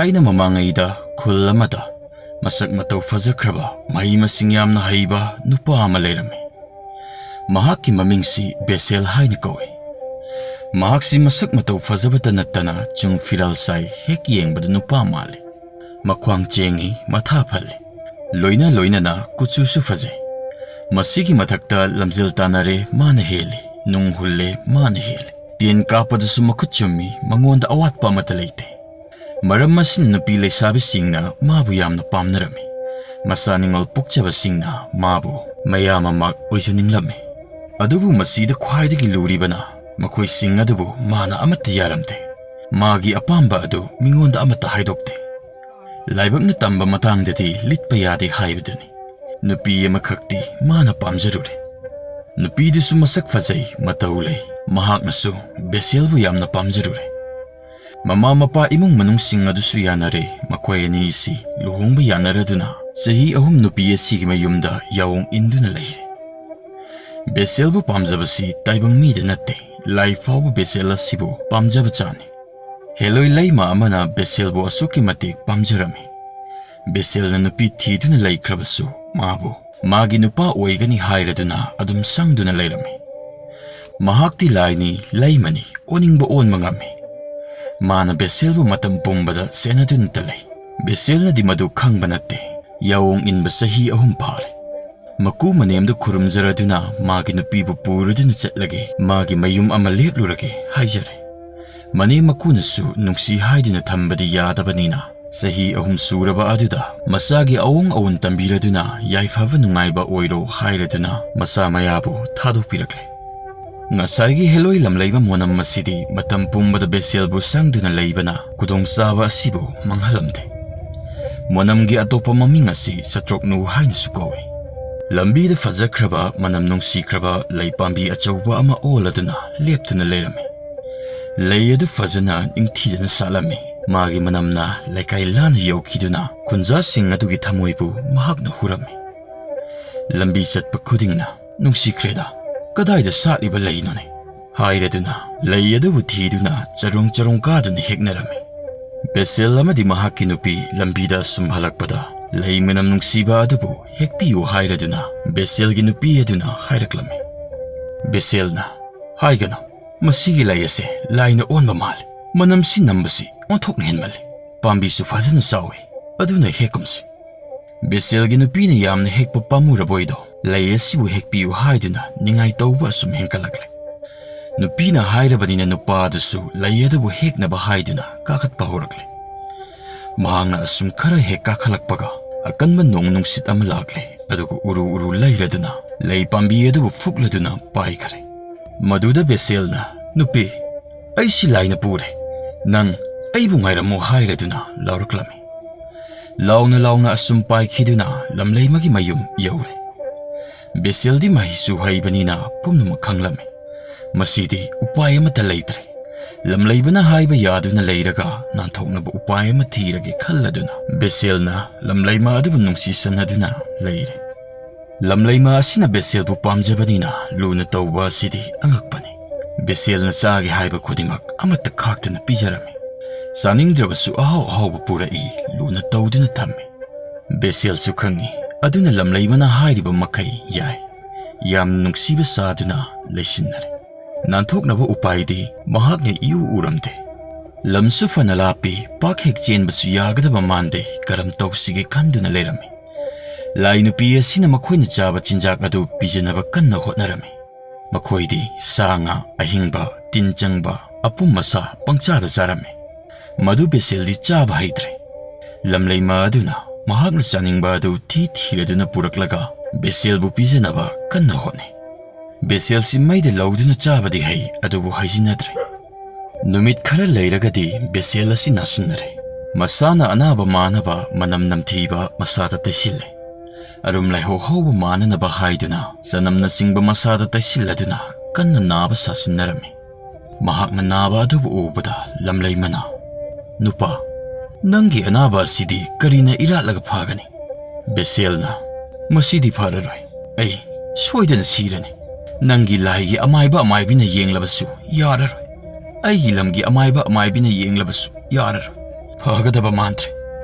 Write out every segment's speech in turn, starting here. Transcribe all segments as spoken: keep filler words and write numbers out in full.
ꯑꯩꯅ ꯃꯃꯥꯡꯉꯩꯗ ꯈꯨꯜ ꯑꯃꯗ ꯃꯁꯛ ꯃꯇꯧ ꯐꯖꯈ꯭ꯔꯕ, ꯃꯍꯩ ꯃꯁꯤꯡ ꯌꯥꯝꯅ ꯍꯩꯕ ꯅꯨꯄꯥ ꯑꯃ ꯂꯩꯔꯝꯃꯤ꯫ ꯃꯍꯥꯛꯀꯤ ꯃꯃꯤꯡꯁꯤ ꯕꯦꯁꯦꯜ ꯍꯥꯏꯅ ꯀꯧꯏ꯫ ꯃꯍꯥꯛꯁꯤ ꯃꯁꯛ ꯃꯇꯧ ꯐꯖꯕꯇ ꯅꯠꯇꯅ ꯆꯨꯡ ꯐꯤꯔꯥꯜ ꯁꯥꯏ, ꯍꯦꯛ ꯌꯦꯡꯕꯗ ꯅꯨꯄꯥ ꯃꯥꯜꯂꯤ꯫ ꯃꯈ꯭ꯋꯥꯡ ꯆꯦꯡꯉꯤ, ꯃꯊꯥ ꯐꯜꯂꯤ꯫ ꯂꯣꯏꯅ ꯂꯣꯏꯅꯅ ꯀꯨꯆꯨꯁꯨ ꯐꯖꯩ꯫ ꯃꯁꯤꯒꯤ ꯃꯊꯛꯇ ꯂꯝꯖꯦꯜ ꯇꯥꯟꯅꯔꯦ, ꯃꯥꯅ ꯍꯦꯜꯂꯤ꯫ ꯅꯨꯡ ꯍꯨꯜꯂꯦ, ꯃꯥꯅ ꯍꯦꯜꯂꯤ꯫ ꯇꯦꯟ ꯀꯥꯞꯄꯗꯁꯨ ꯃꯈꯨꯠ ꯆꯨꯝꯃꯤ, ꯃꯉꯣꯟꯗ ꯑꯋꯥꯠꯄ ꯑꯃꯠꯇ ꯂꯩꯇꯦ꯫ ꯃꯔꯝ ꯑꯁꯤꯅ ꯅꯨꯄꯤ ꯂꯩꯁꯥꯕꯤꯁꯤꯡꯅ ꯃꯥꯕꯨ ꯌꯥꯝꯅ ꯄꯥꯝꯅꯔꯝꯃꯤ꯫ ꯃꯆꯥ ꯅꯤꯉꯣꯜ ꯄꯣꯛꯆꯕꯁꯤꯡꯅ ꯃꯥꯕꯨ ꯃꯌꯥ ꯃꯃꯥꯛ ꯑꯣꯏꯖꯅꯤꯡꯂꯝꯃꯤ꯫ ꯑꯗꯨꯕꯨ ꯃꯁꯤꯗ ꯈ꯭ꯋꯥꯏꯗꯒꯤ ꯂꯨꯔꯤꯕꯅ ꯃꯈꯣꯏꯁꯤꯡ ꯑꯗꯨꯕꯨ ꯃꯥꯅ ꯑꯃꯠꯇ ꯌꯥꯔꯝꯗꯦ꯫ ꯃꯥꯒꯤ ꯑꯄꯥꯝꯕ ꯑꯗꯨ ꯃꯤꯉꯣꯟꯗ ꯑꯃꯠꯇ ꯍꯥꯏꯗꯣꯛꯇꯦ꯫ ꯂꯥꯏꯕꯛꯅ ꯇꯝꯕ ꯃꯇꯥꯡꯗꯗꯤ ꯂꯤꯠꯄ ꯌꯥꯗꯦ ꯍꯥꯏꯕꯗꯨꯅꯤ꯫ ꯅꯨꯄꯤ ꯑꯃꯈꯛꯇꯤ ꯃꯥꯅ ꯄꯥꯝꯖꯔꯨꯔꯦ꯫ ꯅꯨꯄꯤꯗꯨꯁꯨ ꯃꯁꯛ ꯐꯖꯩ, ꯃꯇꯧ ꯂꯩ꯫ ꯃꯍꯥꯛꯅꯁꯨ ꯕꯦꯁꯦꯜꯕꯨ ꯌꯥꯝꯅ ꯄꯥꯝꯖꯔꯨꯔꯦ꯫ ꯃꯃꯥ ꯃꯄꯥ, ꯏꯃꯨꯡ ꯃꯅꯨꯡꯁꯤꯡ ꯑꯗꯨꯁꯨ ꯌꯥꯅꯔꯦ꯫ ꯃꯈꯣꯏ ꯑꯅꯤ ꯑꯁꯤ ꯂꯨꯍꯣꯡꯕ ꯌꯥꯅꯔꯗꯨꯅ ꯆꯍꯤ ꯑꯍꯨꯝ ꯅꯨꯄꯤ ꯑꯁꯤꯒꯤ ꯃꯌꯨꯝꯗ ꯌꯥꯑꯣꯡ ꯏꯟꯗꯨꯅ ꯂꯩꯔꯦ꯫ ꯕꯦꯁꯦꯜꯕꯨ ꯄꯥꯝꯖꯕꯁꯤ ꯇꯥꯏꯕꯪ ꯃꯤꯗ ꯅꯠꯇꯦ, ꯂꯥꯏ ꯐꯥꯎꯕ ꯕꯦꯁꯦꯜ ꯑꯁꯤꯕꯨ ꯄꯥꯝꯖꯕ ꯆꯥꯅꯤ꯫ ꯍꯦꯂꯣꯏ ꯂꯩꯃ ꯑꯃꯅ ꯕꯦꯁꯦꯜꯕꯨ ꯑꯁꯨꯛꯀꯤ ꯃꯇꯤꯛ ꯄꯥꯝꯖꯔꯝꯃꯤ꯫ ꯕꯦꯁꯦꯜꯅ ꯅꯨꯄꯤ ꯊꯤꯗꯨꯅ ꯂꯩꯈ꯭ꯔꯕꯁꯨ, ꯃꯥꯕꯨ ꯃꯥꯒꯤ ꯅꯨꯄꯥ ꯑꯣꯏꯒꯅꯤ ꯍꯥꯏꯔꯗꯨꯅ ꯑꯗꯨꯝ ꯁꯪꯗꯨꯅ ꯂꯩꯔꯝꯃꯤ꯫ ꯃꯍꯥꯛꯇꯤ ꯂꯥꯏꯅꯤ, ꯂꯩꯃꯅꯤ, ꯑꯣꯅꯤꯡꯕ ꯑꯣꯟꯕ ꯉꯝꯃꯤ꯫ ꯃꯥꯅ ꯕꯦꯁꯦꯜꯕꯨ ꯃꯇꯝ ꯄꯨꯝꯕꯗ ꯁꯦꯟꯅꯗꯨꯅꯇ ꯂꯩ꯫ ꯕꯦꯁꯦꯜꯅꯗꯤ ꯃꯗꯨ ꯈꯪꯕ ꯅꯠꯇꯦ꯫ ꯌꯥꯑꯣꯡ ꯏꯟꯕ ꯆꯍꯤ ꯑꯍꯨꯝ ꯐꯥꯔꯦ꯫ ꯃꯀꯨ ꯃꯅꯦꯝꯗꯨ ꯈꯨꯔꯨꯝꯖꯔꯗꯨꯅ ꯃꯥꯒꯤ ꯅꯨꯄꯤꯕꯨ ꯄꯨꯔꯗꯨꯅ ꯆꯠꯂꯒꯦ, ꯃꯥꯒꯤ ꯃꯌꯨꯝ ꯑꯃ ꯂꯦꯞꯂꯨꯔꯒꯦ ꯍꯥꯏꯖꯔꯦ꯫ ꯃꯅꯦꯝ ꯃꯀꯨꯅꯁꯨ ꯅꯨꯡꯁꯤ ꯍꯥꯏꯗꯨꯅ ꯊꯝꯕꯗꯤ ꯌꯥꯗꯕꯅꯤꯅ, ꯆꯍꯤ ꯑꯍꯨꯝ ꯁꯨꯔꯕ ꯑꯗꯨꯗ ꯃꯆꯥꯒꯤ ꯑꯑꯣꯡ ꯑꯑꯣꯟ ꯇꯝꯕꯤꯔꯗꯨꯅ ꯌꯥꯏꯐꯕ ꯅꯨꯡꯉꯥꯏꯕ ꯑꯣꯏꯔꯣ ꯍꯥꯏꯔꯗꯨꯅ ꯃꯆꯥ ꯃꯌꯥꯕꯨ ꯊꯥꯗꯣꯛꯄꯤꯔꯛꯂꯦ꯫ ꯉꯁꯥꯏꯒꯤ ꯍꯦꯂꯣꯏ ꯂꯝꯂꯩꯕ ꯃꯣꯅꯝ ꯑꯁꯤꯗꯤ ꯃꯇꯝ ꯄꯨꯝꯕꯗ ꯕꯦꯁꯦꯜꯕꯨ ꯁꯪꯗꯨꯅ ꯂꯩꯕꯅ ꯈꯨꯗꯣꯡꯆꯥꯕ ꯑꯁꯤꯕꯨ ꯃꯥꯡꯍꯜꯂꯝꯗꯦ꯫ ꯃꯣꯅꯝꯒꯤ ꯑꯇꯣꯞꯄ ꯃꯃꯤꯡ ꯑꯁꯤ ꯆꯇ꯭ꯔꯣꯛꯅꯨ ꯍꯥꯏꯅꯁꯨ ꯀꯧꯏ꯫ ꯂꯝꯕꯤꯗ ꯐꯖꯈ꯭ꯔꯕ, ꯃꯅꯝ ꯅꯨꯡꯁꯤꯈ꯭ꯔꯕ ꯂꯩ ꯄꯥꯝꯕꯤ ꯑꯆꯧꯕ ꯑꯃ ꯑꯣꯜꯂꯗꯨꯅ ꯂꯦꯞꯇꯨꯅ ꯂꯩꯔꯝꯃꯤ꯫ ꯂꯩ ꯑꯗꯨ ꯐꯖꯅ ꯅꯤꯡꯊꯤꯖꯅ ꯁꯥꯠꯂꯝꯃꯤ꯫ ꯃꯥꯒꯤ ꯃꯅꯝꯅ ꯂꯩꯀꯥꯏ ꯂꯥꯟꯅ ꯌꯧꯈꯤꯗꯨꯅ ꯈꯨꯟꯖꯥꯁꯤꯡ ꯑꯗꯨꯒꯤ ꯊꯃꯣꯏꯕꯨ ꯃꯍꯥꯛꯅ ꯍꯨꯔꯝꯃꯤ꯫ ꯂꯝꯕꯤ ꯆꯠꯄ ꯈꯨꯗꯤꯡꯅ, "ꯅꯨꯡꯁꯤꯈ꯭ꯔꯦꯗ, ꯀꯗꯥꯏꯗ ꯁꯥꯠꯂꯤꯕ ꯂꯩꯅꯣꯅꯦ?" ꯍꯥꯏꯔꯗꯨꯅ ꯂꯩ ꯑꯗꯨꯕꯨ ꯊꯤꯗꯨꯅ ꯆꯔꯣꯡ ꯆꯔꯣꯡ ꯀꯥꯗꯨꯅ ꯍꯦꯛꯅꯔꯝꯃꯤ꯫ ꯕꯦꯁꯦꯜ ꯑꯃꯗꯤ ꯃꯍꯥꯛꯀꯤ ꯅꯨꯄꯤ ꯂꯝꯕꯤꯗ ꯑꯁꯨꯝ ꯍꯜꯂꯛꯄꯗ, ꯂꯩ ꯃꯅꯝ ꯅꯨꯡꯁꯤꯕ ꯑꯗꯨꯕꯨ ꯍꯦꯛꯄꯤꯌꯨ ꯍꯥꯏꯔꯗꯨꯅ ꯕꯦꯁꯦꯜꯒꯤ ꯅꯨꯄꯤ ꯑꯗꯨꯅ ꯍꯥꯏꯔꯛꯂꯝꯃꯤ꯫ ꯕꯦꯁꯦꯜꯅ, "ꯍꯥꯏꯒꯅꯨ, ꯃꯁꯤꯒꯤ ꯂꯩ ꯑꯁꯦ ꯂꯥꯏꯅ ꯑꯣꯟꯕ ꯃꯥꯜꯂꯤ꯫ ꯃꯅꯝꯁꯤ ꯅꯝꯕꯁꯤ ꯑꯣꯟꯊꯣꯛꯅ ꯍꯦꯟꯃꯜꯂꯤ꯫ ꯄꯥꯝꯕꯤꯁꯨ ꯐꯖꯅ ꯆꯥꯎꯏ, ꯑꯗꯨꯅ ꯍꯦꯛꯀꯨꯝꯁꯤ꯫" ꯕꯦꯁꯦꯜꯒꯤ ꯅꯨꯄꯤꯅ ꯌꯥꯝꯅ ꯍꯦꯛꯄ ꯄꯥꯝꯃꯨꯔꯕꯣꯏꯗꯣ, ꯂꯩ ꯑꯁꯤꯕꯨ ꯍꯦꯛꯄꯤꯌꯨ ꯍꯥꯏꯗꯨꯅ ꯅꯤꯡꯉꯥꯏ ꯇꯧꯕ ꯑꯁꯨꯝ ꯍꯦꯟꯒꯠꯂꯛꯂꯦ꯫ ꯅꯨꯄꯤꯅ ꯍꯥꯏꯔꯕꯅꯤꯅ ꯅꯨꯄꯥ ꯑꯗꯨꯁꯨ ꯂꯩ ꯑꯗꯨꯕꯨ ꯍꯦꯛꯅꯕ ꯍꯥꯏꯗꯨꯅ ꯀꯥꯈꯠꯄ ꯍꯧꯔꯛꯂꯦ꯫ ꯃꯍꯥꯛꯅ ꯑꯁꯨꯝ ꯈꯔ ꯍꯦꯛ ꯀꯥꯈꯠꯂꯛꯄꯒ, ꯑꯀꯟꯕ ꯅꯣꯡ ꯅꯨꯡꯁꯤꯠ ꯑꯃ ꯂꯥꯛꯂꯦ, ꯑꯗꯨꯒ ꯎꯔꯨ ꯎꯔꯨ ꯂꯩꯔꯗꯨꯅ ꯂꯩ ꯄꯥꯝꯕꯤ ꯑꯗꯨꯕꯨ ꯐꯨꯛꯂꯗꯨꯅ ꯄꯥꯏꯈ꯭ꯔꯦ꯫ ꯃꯗꯨꯗ ꯕꯦꯁꯦꯜꯅ, "ꯅꯨꯄꯤ, ꯑꯩꯁꯤ ꯂꯥꯏꯅ ꯄꯨꯔꯦ, ꯅꯪ ꯑꯩꯕꯨ ꯉꯥꯏꯔꯝꯃꯨ" ꯍꯥꯏꯔꯗꯨꯅ ꯂꯥꯎꯔꯛꯂꯝꯃꯤ꯫ ꯂꯥꯎꯅ ꯂꯥꯎꯅ ꯑꯁꯨꯝ ꯄꯥꯏꯈꯤꯗꯨꯅ ꯂꯝꯂꯩꯃꯒꯤ ꯃꯌꯨꯝ ꯌꯧꯔꯦ꯫ ꯕꯦꯁꯦꯜꯗꯤ ꯃꯍꯩꯁꯨ ꯍꯩꯕꯅꯤꯅ ꯄꯨꯝꯅꯃꯛ ꯈꯪꯂꯝꯃꯤ꯫ ꯃꯁꯤꯗꯤ ꯎꯄꯥꯏ ꯑꯃꯠꯇ ꯂꯩꯇ꯭ꯔꯦ꯫ ꯂꯝꯂꯩꯕꯅ ꯍꯥꯏꯕ ꯌꯥꯗꯨꯅ ꯂꯩꯔꯒ ꯅꯥꯟꯊꯣꯛꯅꯕ ꯎꯄꯥꯏ ꯑꯃ ꯊꯤꯔꯒꯦ ꯈꯜꯂꯗꯨꯅ ꯕꯦꯁꯦꯜꯅ ꯂꯝꯂꯩꯃ ꯑꯗꯨꯕꯨ ꯅꯨꯡꯁꯤꯁꯟꯅꯗꯨꯅ ꯂꯩꯔꯦ꯫ ꯂꯝꯂꯩꯃ ꯑꯁꯤꯅ ꯕꯦꯁꯦꯜꯕꯨ ꯄꯥꯝꯖꯕꯅꯤꯅ ꯂꯨꯅ ꯇꯧꯕ ꯑꯁꯤꯗꯤ ꯑꯉꯛꯄꯅꯤ꯫ ꯕꯦꯁꯦꯜꯅ ꯆꯥꯒꯦ ꯍꯥꯏꯕ ꯈꯨꯗꯤꯡꯃꯛ ꯑꯃꯠꯇ ꯈꯥꯛꯇꯅ ꯄꯤꯖꯔꯝꯃꯤ꯫ ꯆꯥꯅꯤꯡꯗ꯭ꯔꯕꯁꯨ ꯑꯍꯥꯎ ꯑꯍꯥꯎꯕ ꯄꯨꯔꯛꯏ, ꯂꯨꯅ ꯇꯧꯗꯨꯅ ꯊꯝꯃꯤ꯫ ꯕꯦꯁꯦꯜꯁꯨ ꯈꯪꯏ, ꯑꯗꯨꯅ ꯂꯝꯂꯩꯃꯅ ꯍꯥꯏꯔꯤꯕ ꯃꯈꯩ ꯌꯥꯏ꯫ ꯌꯥꯝ ꯅꯨꯡꯁꯤꯕ ꯁꯥꯗꯨꯅ ꯂꯩꯁꯤꯟꯅꯔꯦ꯫ ꯅꯥꯟꯊꯣꯛꯅꯕ ꯎꯄꯥꯏꯗꯤ ꯃꯍꯥꯛꯅ ꯏꯎ ꯎꯔꯝꯗꯦ꯫ ꯂꯝꯁꯨ ꯐꯅ ꯂꯥꯞꯄꯤ, ꯄꯥꯛ ꯍꯦꯛ ꯆꯦꯟꯕꯁꯨ ꯌꯥꯒꯗꯕ ꯃꯥꯟꯗꯦ, ꯀꯔꯝ ꯇꯧꯁꯤꯒꯦ ꯈꯟꯗꯨꯅ ꯂꯩꯔꯝꯃꯤ꯫ ꯂꯥꯏ ꯅꯨꯄꯤ ꯑꯁꯤꯅ ꯃꯈꯣꯏꯅ ꯆꯥꯕ ꯆꯤꯟꯖꯥꯛ ꯑꯗꯨ ꯄꯤꯖꯅꯕ ꯀꯟꯅ ꯍꯣꯠꯅꯔꯝꯃꯤ꯫ ꯃꯈꯣꯏꯗꯤ ꯁꯥ ꯉꯥ ꯑꯍꯤꯡꯕ, ꯇꯤꯟ ꯆꯪꯕ, ꯑꯄꯨꯝ ꯑꯁꯥ ꯄꯪꯆꯥꯗ ꯆꯥꯔꯝꯃꯤ꯫ ꯃꯗꯨ ꯕꯦꯁꯦꯜꯗꯤ ꯆꯥꯕ ꯍꯩꯇ꯭ꯔꯦ꯫ ꯂꯝꯂꯩꯃ ꯑꯗꯨꯅ ꯃꯍꯥꯛꯅ ꯆꯥꯅꯤꯡꯕ ꯑꯗꯨ ꯊꯤ ꯊꯤꯔꯗꯨꯅ ꯄꯨꯔꯛꯂꯒ ꯕꯦꯁꯦꯜꯕꯨ ꯄꯤꯖꯅꯕ ꯀꯟꯅ ꯍꯣꯠꯅꯩ꯫ ꯕꯦꯁꯦꯜꯁꯤ ꯃꯩꯗ ꯂꯧꯗꯨꯅ ꯆꯥꯕꯗꯤ ꯍꯩ, ꯑꯗꯨꯕꯨ ꯍꯩꯖꯤꯟꯅꯗ꯭ꯔꯦ꯫ ꯅꯨꯃꯤꯠ ꯈꯔ ꯂꯩꯔꯒꯗꯤ ꯕꯦꯁꯦꯜ ꯑꯁꯤ ꯅꯥꯁꯤꯟꯅꯔꯦ꯫ ꯃꯁꯥꯅ ꯑꯅꯥꯕ ꯃꯥꯅꯕ ꯃꯅꯝ ꯅꯝꯊꯤꯕ ꯃꯁꯥꯗ ꯇꯩꯁꯤꯜꯂꯦ꯫ ꯑꯔꯨꯝ ꯂꯥꯏꯍꯧ ꯍꯧꯕ ꯃꯥꯅꯅꯕ ꯍꯥꯏꯗꯨꯅ ꯆꯅꯝꯅꯆꯤꯡꯕ ꯃꯁꯥꯗ ꯇꯩꯁꯤꯜꯂꯗꯨꯅ ꯀꯟꯅ ꯅꯥꯕ ꯁꯥꯁꯤꯟꯅꯔꯝꯃꯤ꯫ ꯃꯍꯥꯛꯅ ꯅꯥꯕ ꯑꯗꯨꯕꯨ ꯎꯕꯗ ꯂꯝꯂꯩꯃꯅ, "ꯅꯨꯄꯥ, ꯅꯪꯒꯤ ꯑꯅꯥꯕ ꯑꯁꯤꯗꯤ ꯀꯔꯤꯅ ꯏꯔꯥꯠꯂꯒ ꯐꯒꯅꯤ?" ꯕꯦꯁꯦꯜꯅ, "ꯃꯁꯤꯗꯤ ꯐꯔꯔꯣꯏ꯫ ꯑꯩ ꯁꯣꯏꯗꯅ ꯁꯤꯔꯅꯤ꯫ ꯅꯪꯒꯤ ꯂꯥꯏꯒꯤ ꯑꯃꯥꯏꯕ ꯑꯃꯥꯏꯕꯤꯅ ꯌꯦꯡꯂꯕꯁꯨ ꯌꯥꯔꯔꯣꯏ꯫ ꯑꯩꯒꯤ ꯂꯝꯒꯤ ꯑꯃꯥꯏꯕ ꯑꯃꯥꯏꯕꯤꯅ ꯌꯦꯡꯂꯕꯁꯨ ꯌꯥꯔꯔꯣꯏ꯫ ꯐꯒꯗꯕ ꯃꯥꯟꯗ꯭ꯔꯦ꯫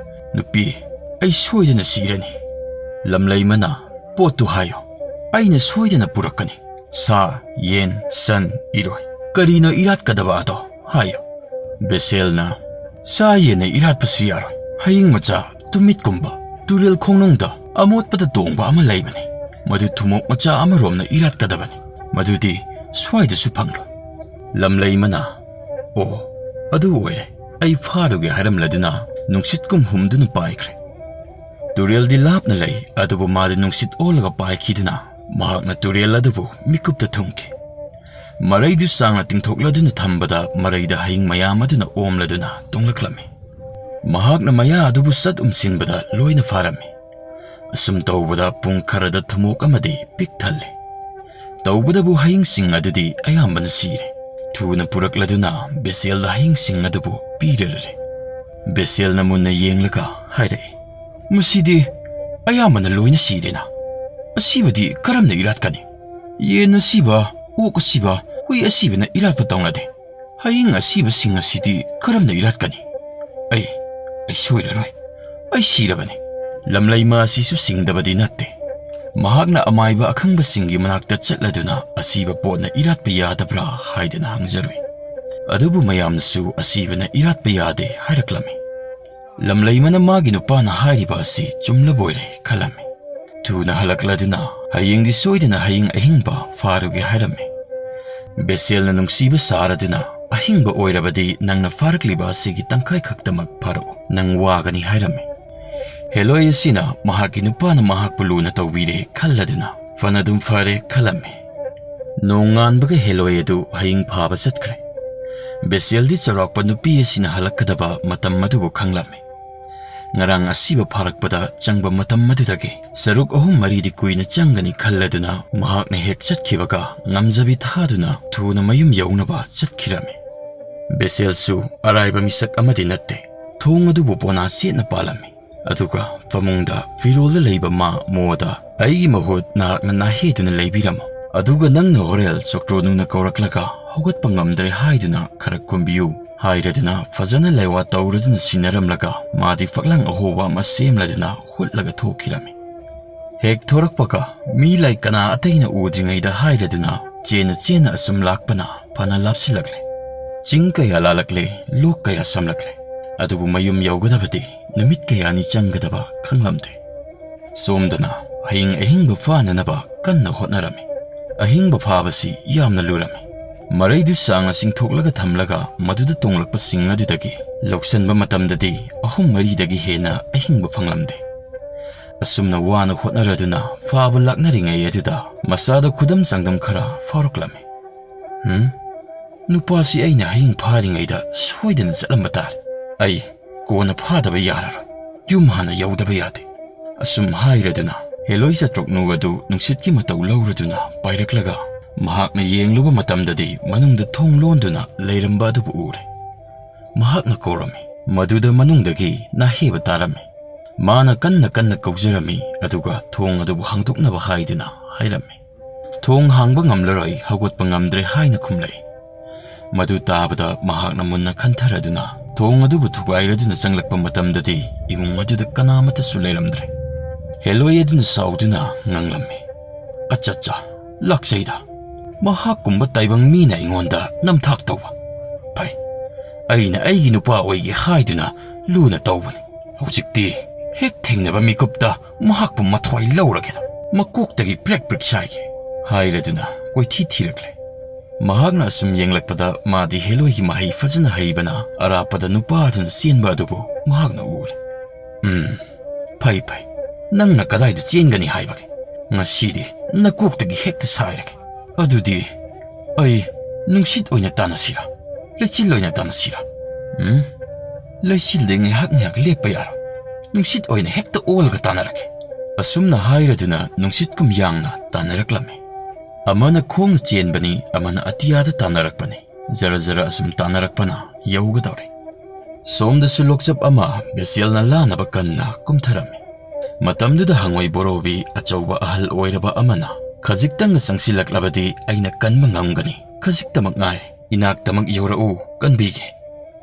ꯅꯨꯄꯤ, ꯑꯩ ꯁꯣꯏꯗꯅ ꯁꯤꯔꯅꯤ꯫ ꯂꯝꯂꯩꯃꯅ, "ꯄꯣꯠꯇꯨ ꯍꯥꯏꯌꯨ, ꯑꯩꯅ ꯁꯣꯏꯗꯅ ꯄꯨꯔꯛꯀꯅꯤ꯫ ꯁꯥ, ꯌꯦꯟ, ꯁꯟ, ꯏꯔꯣꯏ, ꯀꯔꯤꯅꯣ ꯏꯔꯥꯠꯀꯗꯕ ꯑꯗꯣ ꯍꯥꯏꯌꯨ"꯫ ꯕꯦꯁꯦꯜꯅ, "ꯁꯥ ꯌꯦꯟꯅ ꯏꯔꯥꯠꯄꯁꯨ ꯌꯥꯔꯣꯏ꯫ ꯍꯌꯤꯡ ꯃꯆꯥ, ꯇꯨꯃꯤꯠꯀꯨꯝꯕ, ꯇꯨꯔꯦꯜ ꯈꯣꯡꯅꯨꯡꯗ ꯑꯃꯣꯠꯄꯗ ꯇꯣꯡꯕ ꯑꯃ ꯂꯩꯕꯅꯤ꯫ ꯃꯗꯨ ꯊꯨꯝꯃꯣꯛ ꯃꯆꯥ ꯑꯃꯔꯣꯝꯅ ꯏꯔꯥꯠꯀꯗꯕꯅꯤ꯫ ꯃꯗꯨꯗꯤ ꯁ꯭ꯋꯥꯏꯗꯁꯨ ꯐꯪꯂꯣꯏ"꯫ ꯂꯝꯂꯩꯃꯅ, "ꯑꯣ, ꯑꯗꯨ ꯑꯣꯏꯔꯦ꯫ ꯑꯩ ꯐꯥꯔꯨꯒꯦ" ꯍꯥꯏꯔꯝꯂꯗꯨꯅ ꯅꯨꯡꯁꯤꯠꯀꯨꯝ ꯍꯨꯝꯗꯨꯅ ꯄꯥꯏꯈ꯭ꯔꯦ꯫ ꯇꯨꯔꯦꯜꯗꯤ ꯂꯥꯞꯅ ꯂꯩ, ꯑꯗꯨꯕꯨ ꯃꯥꯗꯤ ꯅꯨꯡꯁꯤꯠ ꯑꯣꯜꯂꯒ ꯄꯥꯏꯈꯤꯗꯨꯅ ꯃꯍꯥꯛꯅ ꯇꯨꯔꯦꯜ ꯑꯗꯨꯕꯨ ꯃꯤꯀꯨꯞꯇ ꯊꯨꯡꯈꯤ꯫ ꯃꯔꯩꯗꯨ ꯁꯥꯡꯅ ꯇꯤꯡꯊꯣꯛꯂꯗꯨꯅ ꯊꯝꯕꯗ ꯃꯔꯩꯗ ꯍꯌꯤꯡ ꯃꯌꯥꯝ ꯑꯗꯨꯅ ꯑꯣꯝꯂꯗꯨꯅ ꯇꯣꯡꯂꯛꯂꯝꯃꯤ꯫ ꯃꯍꯥꯛꯅ ꯃꯌꯥ ꯑꯗꯨꯕꯨ ꯁꯠ ꯎꯝꯁꯤꯟꯕꯗ ꯂꯣꯏꯅ ꯐꯥꯔꯝꯃꯤ꯫ ꯑꯁꯨꯝ ꯇꯧꯕꯗ ꯄꯨꯡ ꯈꯔꯗ ꯊꯨꯝꯃꯣꯛ ꯑꯃꯗꯤ ꯄꯤꯛ ꯊꯜꯂꯦ꯫ ꯇꯧꯕꯗꯕꯨ ꯍꯌꯤꯡꯁꯤꯡ ꯑꯗꯨꯗꯤ ꯑꯌꯥꯝꯕꯅ ꯁꯤꯔꯦ꯫ ꯊꯨꯅ ꯄꯨꯔꯛꯂꯗꯨꯅ ꯕꯦꯁꯦꯜꯗ ꯍꯌꯤꯡꯁꯤꯡ ꯑꯗꯨꯕꯨ ꯄꯤꯔꯔꯦ꯫ ꯕꯦꯁꯦꯜꯅ ꯃꯨꯟꯅ ꯌꯦꯡꯂꯒ ꯍꯥꯏꯔꯛꯏ, "ꯃꯁꯤꯗꯤ ꯑꯌꯥꯝꯕꯅ ꯂꯣꯏꯅ ꯁꯤꯔꯦꯅ꯫ ꯑꯁꯤꯕꯗꯤ ꯀꯔꯝꯅ ꯏꯔꯥꯠꯀꯅꯤ? ꯌꯦꯟ ꯑꯁꯤꯕ, ꯑꯣꯛ ꯑꯁꯤꯕ, ꯍꯨꯏ ꯑꯁꯤꯕꯅ ꯏꯔꯥꯠꯄ ꯇꯧꯅꯗꯦ꯫ ꯍꯌꯤꯡ ꯑꯁꯤꯕꯁꯤꯡ ꯑꯁꯤꯗꯤ ꯀꯔꯝꯅ ꯏꯔꯥꯠꯀꯅꯤ? ꯑꯩ, ꯑꯩ ꯁꯣꯏꯔꯔꯣꯏ꯫ ꯑꯩ ꯁꯤꯔꯕꯅꯤ"꯫ ꯂꯝꯂꯩꯃ ꯑꯁꯤꯁꯨ ꯁꯤꯡꯗꯕꯗꯤ ꯅꯠꯇꯦ꯫ ꯃꯍꯥꯛꯅ ꯑꯃꯥꯏꯕ ꯑꯈꯪꯕꯁꯤꯡꯒꯤ ꯃꯅꯥꯛꯇ ꯆꯠꯂꯗꯨꯅ ꯑꯁꯤꯕ ꯄꯣꯠꯅ ꯏꯔꯥꯠꯄ ꯌꯥꯗꯕ꯭ꯔꯥ ꯍꯥꯏꯗꯨꯅ ꯍꯪꯖꯔꯨꯏ꯫ ꯑꯗꯨꯕꯨ ꯃꯌꯥꯝꯅꯁꯨ ꯑꯁꯤꯕꯅ ꯏꯔꯥꯠꯄ ꯌꯥꯗꯦ ꯍꯥꯏꯔꯛꯂꯝꯃꯤ꯫ ꯂꯝꯂꯩꯃꯅ ꯃꯥꯒꯤ ꯅꯨꯄꯥꯅ ꯍꯥꯏꯔꯤꯕ ꯑꯁꯤ ꯆꯨꯝꯂꯕꯣꯏꯔꯦ ꯈꯜꯂꯝꯃꯤ꯫ ꯊꯨꯅ ꯍꯜꯂꯛꯂꯗꯨꯅ ꯍꯌꯦꯡꯗꯤ ꯁꯣꯏꯗꯅ ꯍꯌꯤꯡ ꯑꯍꯤꯡꯕ ꯐꯥꯔꯨꯒꯦ ꯍꯥꯏꯔꯝꯃꯤ꯫ ꯕꯦꯁꯦꯜꯅ ꯅꯨꯡꯁꯤꯕ ꯁꯥꯔꯗꯨꯅ, "ꯑꯍꯤꯡꯕ ꯑꯣꯏꯔꯕꯗꯤ ꯅꯪꯅ ꯐꯥꯔꯛꯂꯤꯕ ꯑꯁꯤꯒꯤ ꯇꯪꯈꯥꯏ ꯈꯛꯇꯃꯛ ꯐꯥꯔꯛꯎ, ꯅꯪ ꯋꯥꯒꯅꯤ" ꯍꯥꯏꯔꯝꯃꯤ꯫ ꯍꯦꯂꯣꯏ ꯑꯁꯤꯅ ꯃꯍꯥꯛꯀꯤ ꯅꯨꯄꯥꯅ ꯃꯍꯥꯛꯄꯨ ꯂꯨꯅ ꯇꯧꯕꯤꯔꯦ ꯈꯜꯂꯗꯨꯅ ꯐꯅꯗꯨꯝ ꯐꯔꯦ ꯈꯜꯂꯝꯃꯤ꯫ ꯅꯣꯡꯉꯥꯟꯕꯒ ꯍꯦꯂꯣꯏ ꯑꯗꯨ ꯍꯌꯤꯡ ꯐꯥꯕ ꯆꯠꯈ꯭ꯔꯦ꯫ ꯕꯦꯁꯦꯜꯗꯤ ꯆꯥꯎꯔꯥꯛꯄ ꯅꯨꯄꯤ ꯑꯁꯤꯅ ꯍꯜꯂꯛꯀꯗꯕ ꯃꯇꯝ ꯑꯗꯨꯕꯨ ꯈꯪꯂꯝꯃꯤ꯫ ꯉꯔꯥꯡ ꯑꯁꯤꯕ ꯐꯥꯔꯛꯄꯗ ꯆꯪꯕ ꯃꯇꯝ ꯑꯗꯨꯗꯒꯤ ꯁꯔꯨꯛ ꯑꯍꯨꯝ ꯃꯔꯤꯗꯤ ꯀꯨꯏꯅ ꯆꯪꯒꯅꯤ ꯈꯜꯂꯗꯨꯅ ꯃꯍꯥꯛꯅ ꯍꯦꯛ ꯆꯠꯈꯤꯕꯒ ꯉꯝꯖꯕꯤ ꯊꯥꯗꯨꯅ ꯊꯨꯅ ꯃꯌꯨꯝ ꯌꯧꯅꯕ ꯆꯠꯈꯤꯔꯝꯃꯤ꯫ ꯕꯦꯁꯦꯜꯁꯨ ꯑꯔꯥꯏꯕ ꯃꯤꯁꯛ ꯑꯃꯗꯤ ꯅꯠꯇꯦ꯫ ꯊꯣꯡ ꯑꯗꯨꯕꯨ ꯄꯣꯅꯥ ꯁꯦꯠꯅ ꯄꯥꯜꯂꯝꯃꯤ꯫ ꯑꯗꯨꯒ ꯐꯃꯨꯡꯗ ꯐꯤꯔꯣꯜꯗ ꯂꯩꯕ ꯃꯥ ꯃꯣꯗ, "ꯑꯩꯒꯤ ꯃꯍꯨꯠ ꯅꯍꯥꯛꯅ ꯅꯥꯍꯦꯗꯨꯅ ꯂꯩꯕꯤꯔꯝꯃꯣ꯫ ꯑꯗꯨꯒ ꯅꯪꯅ ꯍꯣꯔꯦꯜ ꯆꯣꯀ꯭ꯔꯣꯅꯨꯅ ꯀꯧꯔꯛꯂꯒ ꯍꯧꯒꯠꯄ ꯉꯝꯗ꯭ꯔꯦ ꯍꯥꯏꯗꯨꯅ ꯈꯔ ꯀꯨꯝꯕꯤꯌꯨ ꯍꯥꯏꯔꯗꯨꯅ ꯐꯖꯅ ꯂꯩꯋꯥ ꯇꯧꯔꯗꯨꯅ ꯁꯤꯟꯅꯔꯝꯂꯒ ꯃꯥꯗꯤ ꯐꯛꯂꯥꯡ ꯑꯍꯣꯕ ꯑꯃ ꯁꯦꯝꯂꯗꯨꯅ ꯍꯨꯠꯂꯒ ꯊꯣꯛꯈꯤꯔꯝꯃꯤ꯫ ꯍꯦꯛ ꯊꯣꯔꯛꯄꯒ ꯃꯤ ꯂꯩ ꯀꯅꯥ ꯑꯇꯩꯅ ꯎꯗ꯭ꯔꯤꯉꯩꯗ ꯍꯥꯏꯔꯗꯨꯅ ꯆꯦꯟꯅ ꯆꯦꯟꯅ ꯑꯁꯨꯝ ꯂꯥꯛꯄꯅ ꯐꯅ ꯂꯥꯞꯁꯤꯜꯂꯛꯂꯦ꯫ ꯆꯤꯡ ꯀꯌꯥ ꯂꯥꯜꯂꯛꯂꯦ, ꯂꯣꯛ ꯀꯌꯥ ꯁꯝꯂꯛꯂꯦ꯫ ꯑꯗꯨꯕꯨ ꯃꯌꯨꯝ ꯌꯧꯒꯗꯕꯗꯤ ꯅꯨꯃꯤꯠ ꯀꯌꯥꯅꯤ ꯆꯪꯒꯗꯕ ꯈꯪꯂꯝꯗꯦ꯫ ꯁꯣꯝꯗꯅ ꯍꯌꯦꯡ ꯑꯍꯤꯡꯕ ꯐꯥꯅꯅꯕ ꯀꯟꯅ ꯍꯣꯠꯅꯔꯝꯃꯤ꯫ ꯑꯍꯤꯡꯕ ꯐꯥꯕꯁꯤ ꯌꯥꯝꯅ ꯂꯨꯔꯝꯃꯤ꯫ ꯃꯔꯩꯗꯨ ꯁꯥꯡꯅ ꯆꯤꯡꯊꯣꯛꯂꯒ ꯊꯝꯂꯒ ꯃꯗꯨꯗ ꯇꯣꯡꯂꯛꯄꯁꯤꯡ ꯑꯗꯨꯗꯒꯤ ꯂꯧꯁꯟꯕ ꯃꯇꯝꯗꯗꯤ ꯑꯍꯨꯝ ꯃꯔꯤꯗꯒꯤ ꯍꯦꯟꯅ ꯑꯍꯤꯡꯕ ꯐꯪꯂꯝꯗꯦ꯫ ꯑꯁꯨꯝꯅ ꯋꯥꯅ ꯍꯣꯠꯅꯔꯗꯨꯅ ꯐꯥꯕ ꯂꯥꯛꯅꯔꯤꯉꯩ ꯑꯗꯨꯗ ꯃꯁꯥꯗ ꯈꯨꯗꯝ ꯆꯥꯡꯗꯝ ꯈꯔ ꯐꯥꯎꯔꯛꯂꯝꯃꯤ꯫ "ꯍꯝ? ꯅꯨꯄꯥꯁꯤ ꯑꯩꯅ ꯍꯌꯦꯡ ꯐꯥꯔꯤꯉꯩꯗ ꯁꯣꯏꯗꯅ ꯆꯠꯂꯝꯕ ꯇꯥꯔꯦ꯫ ꯑꯩ ꯀꯣꯟꯅ ꯐꯥꯗꯕ ꯌꯥꯔꯔꯣꯏ꯫ ꯌꯨꯝ ꯍꯥꯟꯅ ꯌꯧꯗꯕ ꯌꯥꯗꯦ"꯫ ꯑꯁꯨꯝ ꯍꯥꯏꯔꯗꯨꯅ ꯍꯦꯂꯣꯏ ꯆꯇ꯭ꯔꯨꯛꯅꯨ ꯑꯗꯨ ꯅꯨꯡꯁꯤꯠꯀꯤ ꯃꯇꯧ ꯂꯧꯔꯗꯨꯅ ꯄꯥꯏꯔꯛꯂꯒ ꯃꯍꯥꯛꯅ ꯌꯦꯡꯂꯨꯕ ꯃꯇꯝꯗꯗꯤ ꯃꯅꯨꯡꯗ ꯊꯣꯡ ꯂꯣꯟꯗꯨꯅ ꯂꯩꯔꯝꯕ ꯑꯗꯨꯕꯨ ꯎꯔꯦ꯫ ꯃꯍꯥꯛꯅ ꯀꯧꯔꯝꯃꯤ꯫ ꯃꯗꯨꯗ ꯃꯅꯨꯡꯗꯒꯤ ꯅꯥꯍꯦꯕ ꯇꯥꯔꯝꯃꯤ꯫ ꯃꯥꯅ ꯀꯟꯅ ꯀꯟꯅ ꯀꯧꯖꯔꯝꯃꯤ, ꯑꯗꯨꯒ ꯊꯣꯡ ꯑꯗꯨꯕꯨ ꯍꯥꯡꯗꯣꯛꯅꯕ ꯍꯥꯏꯗꯨꯅ ꯍꯥꯏꯔꯝꯃꯤ꯫ "ꯊꯣꯡ ꯍꯥꯡꯕ ꯉꯝꯂꯔꯣꯏ, ꯍꯧꯒꯠꯄ ꯉꯝꯗ꯭ꯔꯦ" ꯍꯥꯏꯅ ꯈꯨꯝꯂꯛꯏ꯫ ꯃꯗꯨ ꯇꯥꯕꯗ ꯃꯍꯥꯛꯅ ꯃꯨꯟꯅ ꯈꯟꯊꯔꯗꯨꯅ ꯊꯣꯡ ꯑꯗꯨꯕꯨ ꯊꯨꯒꯥꯏꯔꯗꯨꯅ ꯆꯪꯂꯛꯄ ꯃꯇꯝꯗꯗꯤ ꯏꯃꯨꯡ ꯑꯗꯨꯗ ꯀꯅꯥꯃꯠꯇꯁꯨ ꯂꯩꯔꯝꯗ꯭ꯔꯦ꯫ ꯍꯦꯂꯣꯏ ꯑꯗꯨꯅ ꯁꯥꯎꯗꯨꯅ ꯉꯥꯡꯂꯝꯃꯤ, "ꯑꯆꯠꯆꯥ, ꯂꯥꯛꯆꯩꯗ꯫ ꯃꯍꯥꯛꯀꯨꯝꯕ ꯇꯥꯏꯕꯪ ꯃꯤꯅ ꯑꯩꯉꯣꯟꯗ ꯅꯝꯊꯥꯛ ꯇꯧꯕ꯫ ꯐꯩ, ꯑꯩꯅ ꯑꯩꯒꯤ ꯅꯨꯄꯥ ꯑꯣꯏꯒꯦ ꯍꯥꯏꯗꯨꯅ ꯂꯨꯅ ꯇꯧꯕꯅꯤ꯫ ꯍꯧꯖꯤꯛꯇꯤ ꯍꯦꯛ ꯊꯦꯡꯅꯕ ꯃꯤꯀꯨꯞꯇ ꯃꯍꯥꯛꯄꯨ ꯃꯊ꯭ꯋꯥꯏ ꯂꯧꯔꯒꯦꯗ꯫ ꯃꯀꯣꯛꯇꯒꯤ ꯄ꯭ꯔꯦꯛ ꯄ꯭ꯔꯦꯛ ꯁꯥꯏꯒꯦ" ꯍꯥꯏꯔꯗꯨꯅ ꯀꯣꯏꯊꯤ ꯊꯤꯔꯛꯂꯦ꯫ ꯃꯍꯥꯛꯅ ꯑꯁꯨꯝ ꯌꯦꯡꯂꯛꯄꯗ ꯃꯥꯗꯤ ꯍꯦꯂꯣꯏꯒꯤ ꯃꯍꯩ ꯐꯖꯅ ꯍꯩꯕꯅ ꯑꯔꯥꯞꯄꯗ ꯅꯨꯄꯥ ꯑꯗꯨꯅ ꯆꯦꯟꯕ ꯑꯗꯨꯕꯨ ꯃꯍꯥꯛꯅ ꯎꯔꯦ꯫ "ꯎꯝ, ꯐꯩ ꯐꯩ꯫ ꯅꯪꯅ ꯀꯗꯥꯏꯗ ꯆꯦꯟꯒꯅꯤ ꯍꯥꯏꯕꯒꯦ? ꯉꯁꯤꯗꯤ ꯅꯀꯣꯛꯇꯒꯤ ꯍꯦꯛꯇ ꯁꯥꯏꯔꯒꯦ꯫ ꯑꯗꯨꯗꯤ ꯑꯩ ꯅꯨꯡꯁꯤꯠ ꯑꯣꯏꯅ ꯇꯥꯟꯅꯁꯤꯔꯥ? ꯂꯩꯆꯤꯜ ꯑꯣꯏꯅ ꯇꯥꯟꯅꯁꯤꯔꯥ?" "ꯎꯝ, ꯂꯩꯆꯤꯜꯗꯤ ꯉꯥꯏꯍꯥꯛ ꯉꯥꯏꯍꯥꯛ ꯂꯦꯞꯄ ꯌꯥꯔꯣꯏ꯫ ꯅꯨꯡꯁꯤꯠ ꯑꯣꯏꯅ ꯍꯦꯛꯇ ꯑꯣꯜꯂꯒ ꯇꯥꯟꯅꯔꯒꯦ"꯫ ꯑꯁꯨꯝꯅ ꯍꯥꯏꯔꯗꯨꯅ ꯅꯨꯡꯁꯤꯠꯀꯨꯝ ꯌꯥꯡꯅ ꯇꯥꯟꯅꯔꯛꯂꯝꯃꯤ꯫ ꯑꯃꯅ ꯈꯣꯡꯅ ꯆꯦꯟꯕꯅꯤ, ꯑꯃꯅ ꯑꯇꯤꯌꯥꯗ ꯇꯥꯟꯅꯔꯛꯄꯅꯤ꯫ ꯖꯔ ꯖꯔ ꯑꯁꯨꯝ ꯇꯥꯟꯅꯔꯛꯄꯅ ꯌꯧꯒꯗꯧꯔꯦ꯫ ꯁꯣꯝꯗꯁꯨ ꯂꯣꯛꯆꯞ ꯑꯃ ꯕꯦꯁꯦꯜꯅ ꯂꯥꯟꯅꯕ ꯀꯟꯅ ꯀꯨꯝꯊꯔꯝꯃꯤ꯫ ꯃꯇꯝꯗꯨꯗ ꯍꯪꯉꯣꯏ ꯕꯣꯔꯣꯕꯤ ꯑꯆꯧꯕ ꯑꯍꯜ ꯑꯣꯏꯔꯕ ꯑꯃꯅ, "ꯈꯖꯤꯛꯇꯪꯒ ꯆꯪꯁꯤꯜꯂꯛꯂꯕꯗꯤ ꯑꯩꯅ ꯀꯟꯕ ꯉꯝꯒꯅꯤ" ꯈꯖꯤꯛꯇꯃꯛ ꯉꯥꯏꯔꯦ꯫ ꯏꯅꯥꯛꯇꯃꯛ ꯌꯧꯔꯛꯎ, ꯀꯟꯕꯤꯒꯦ꯫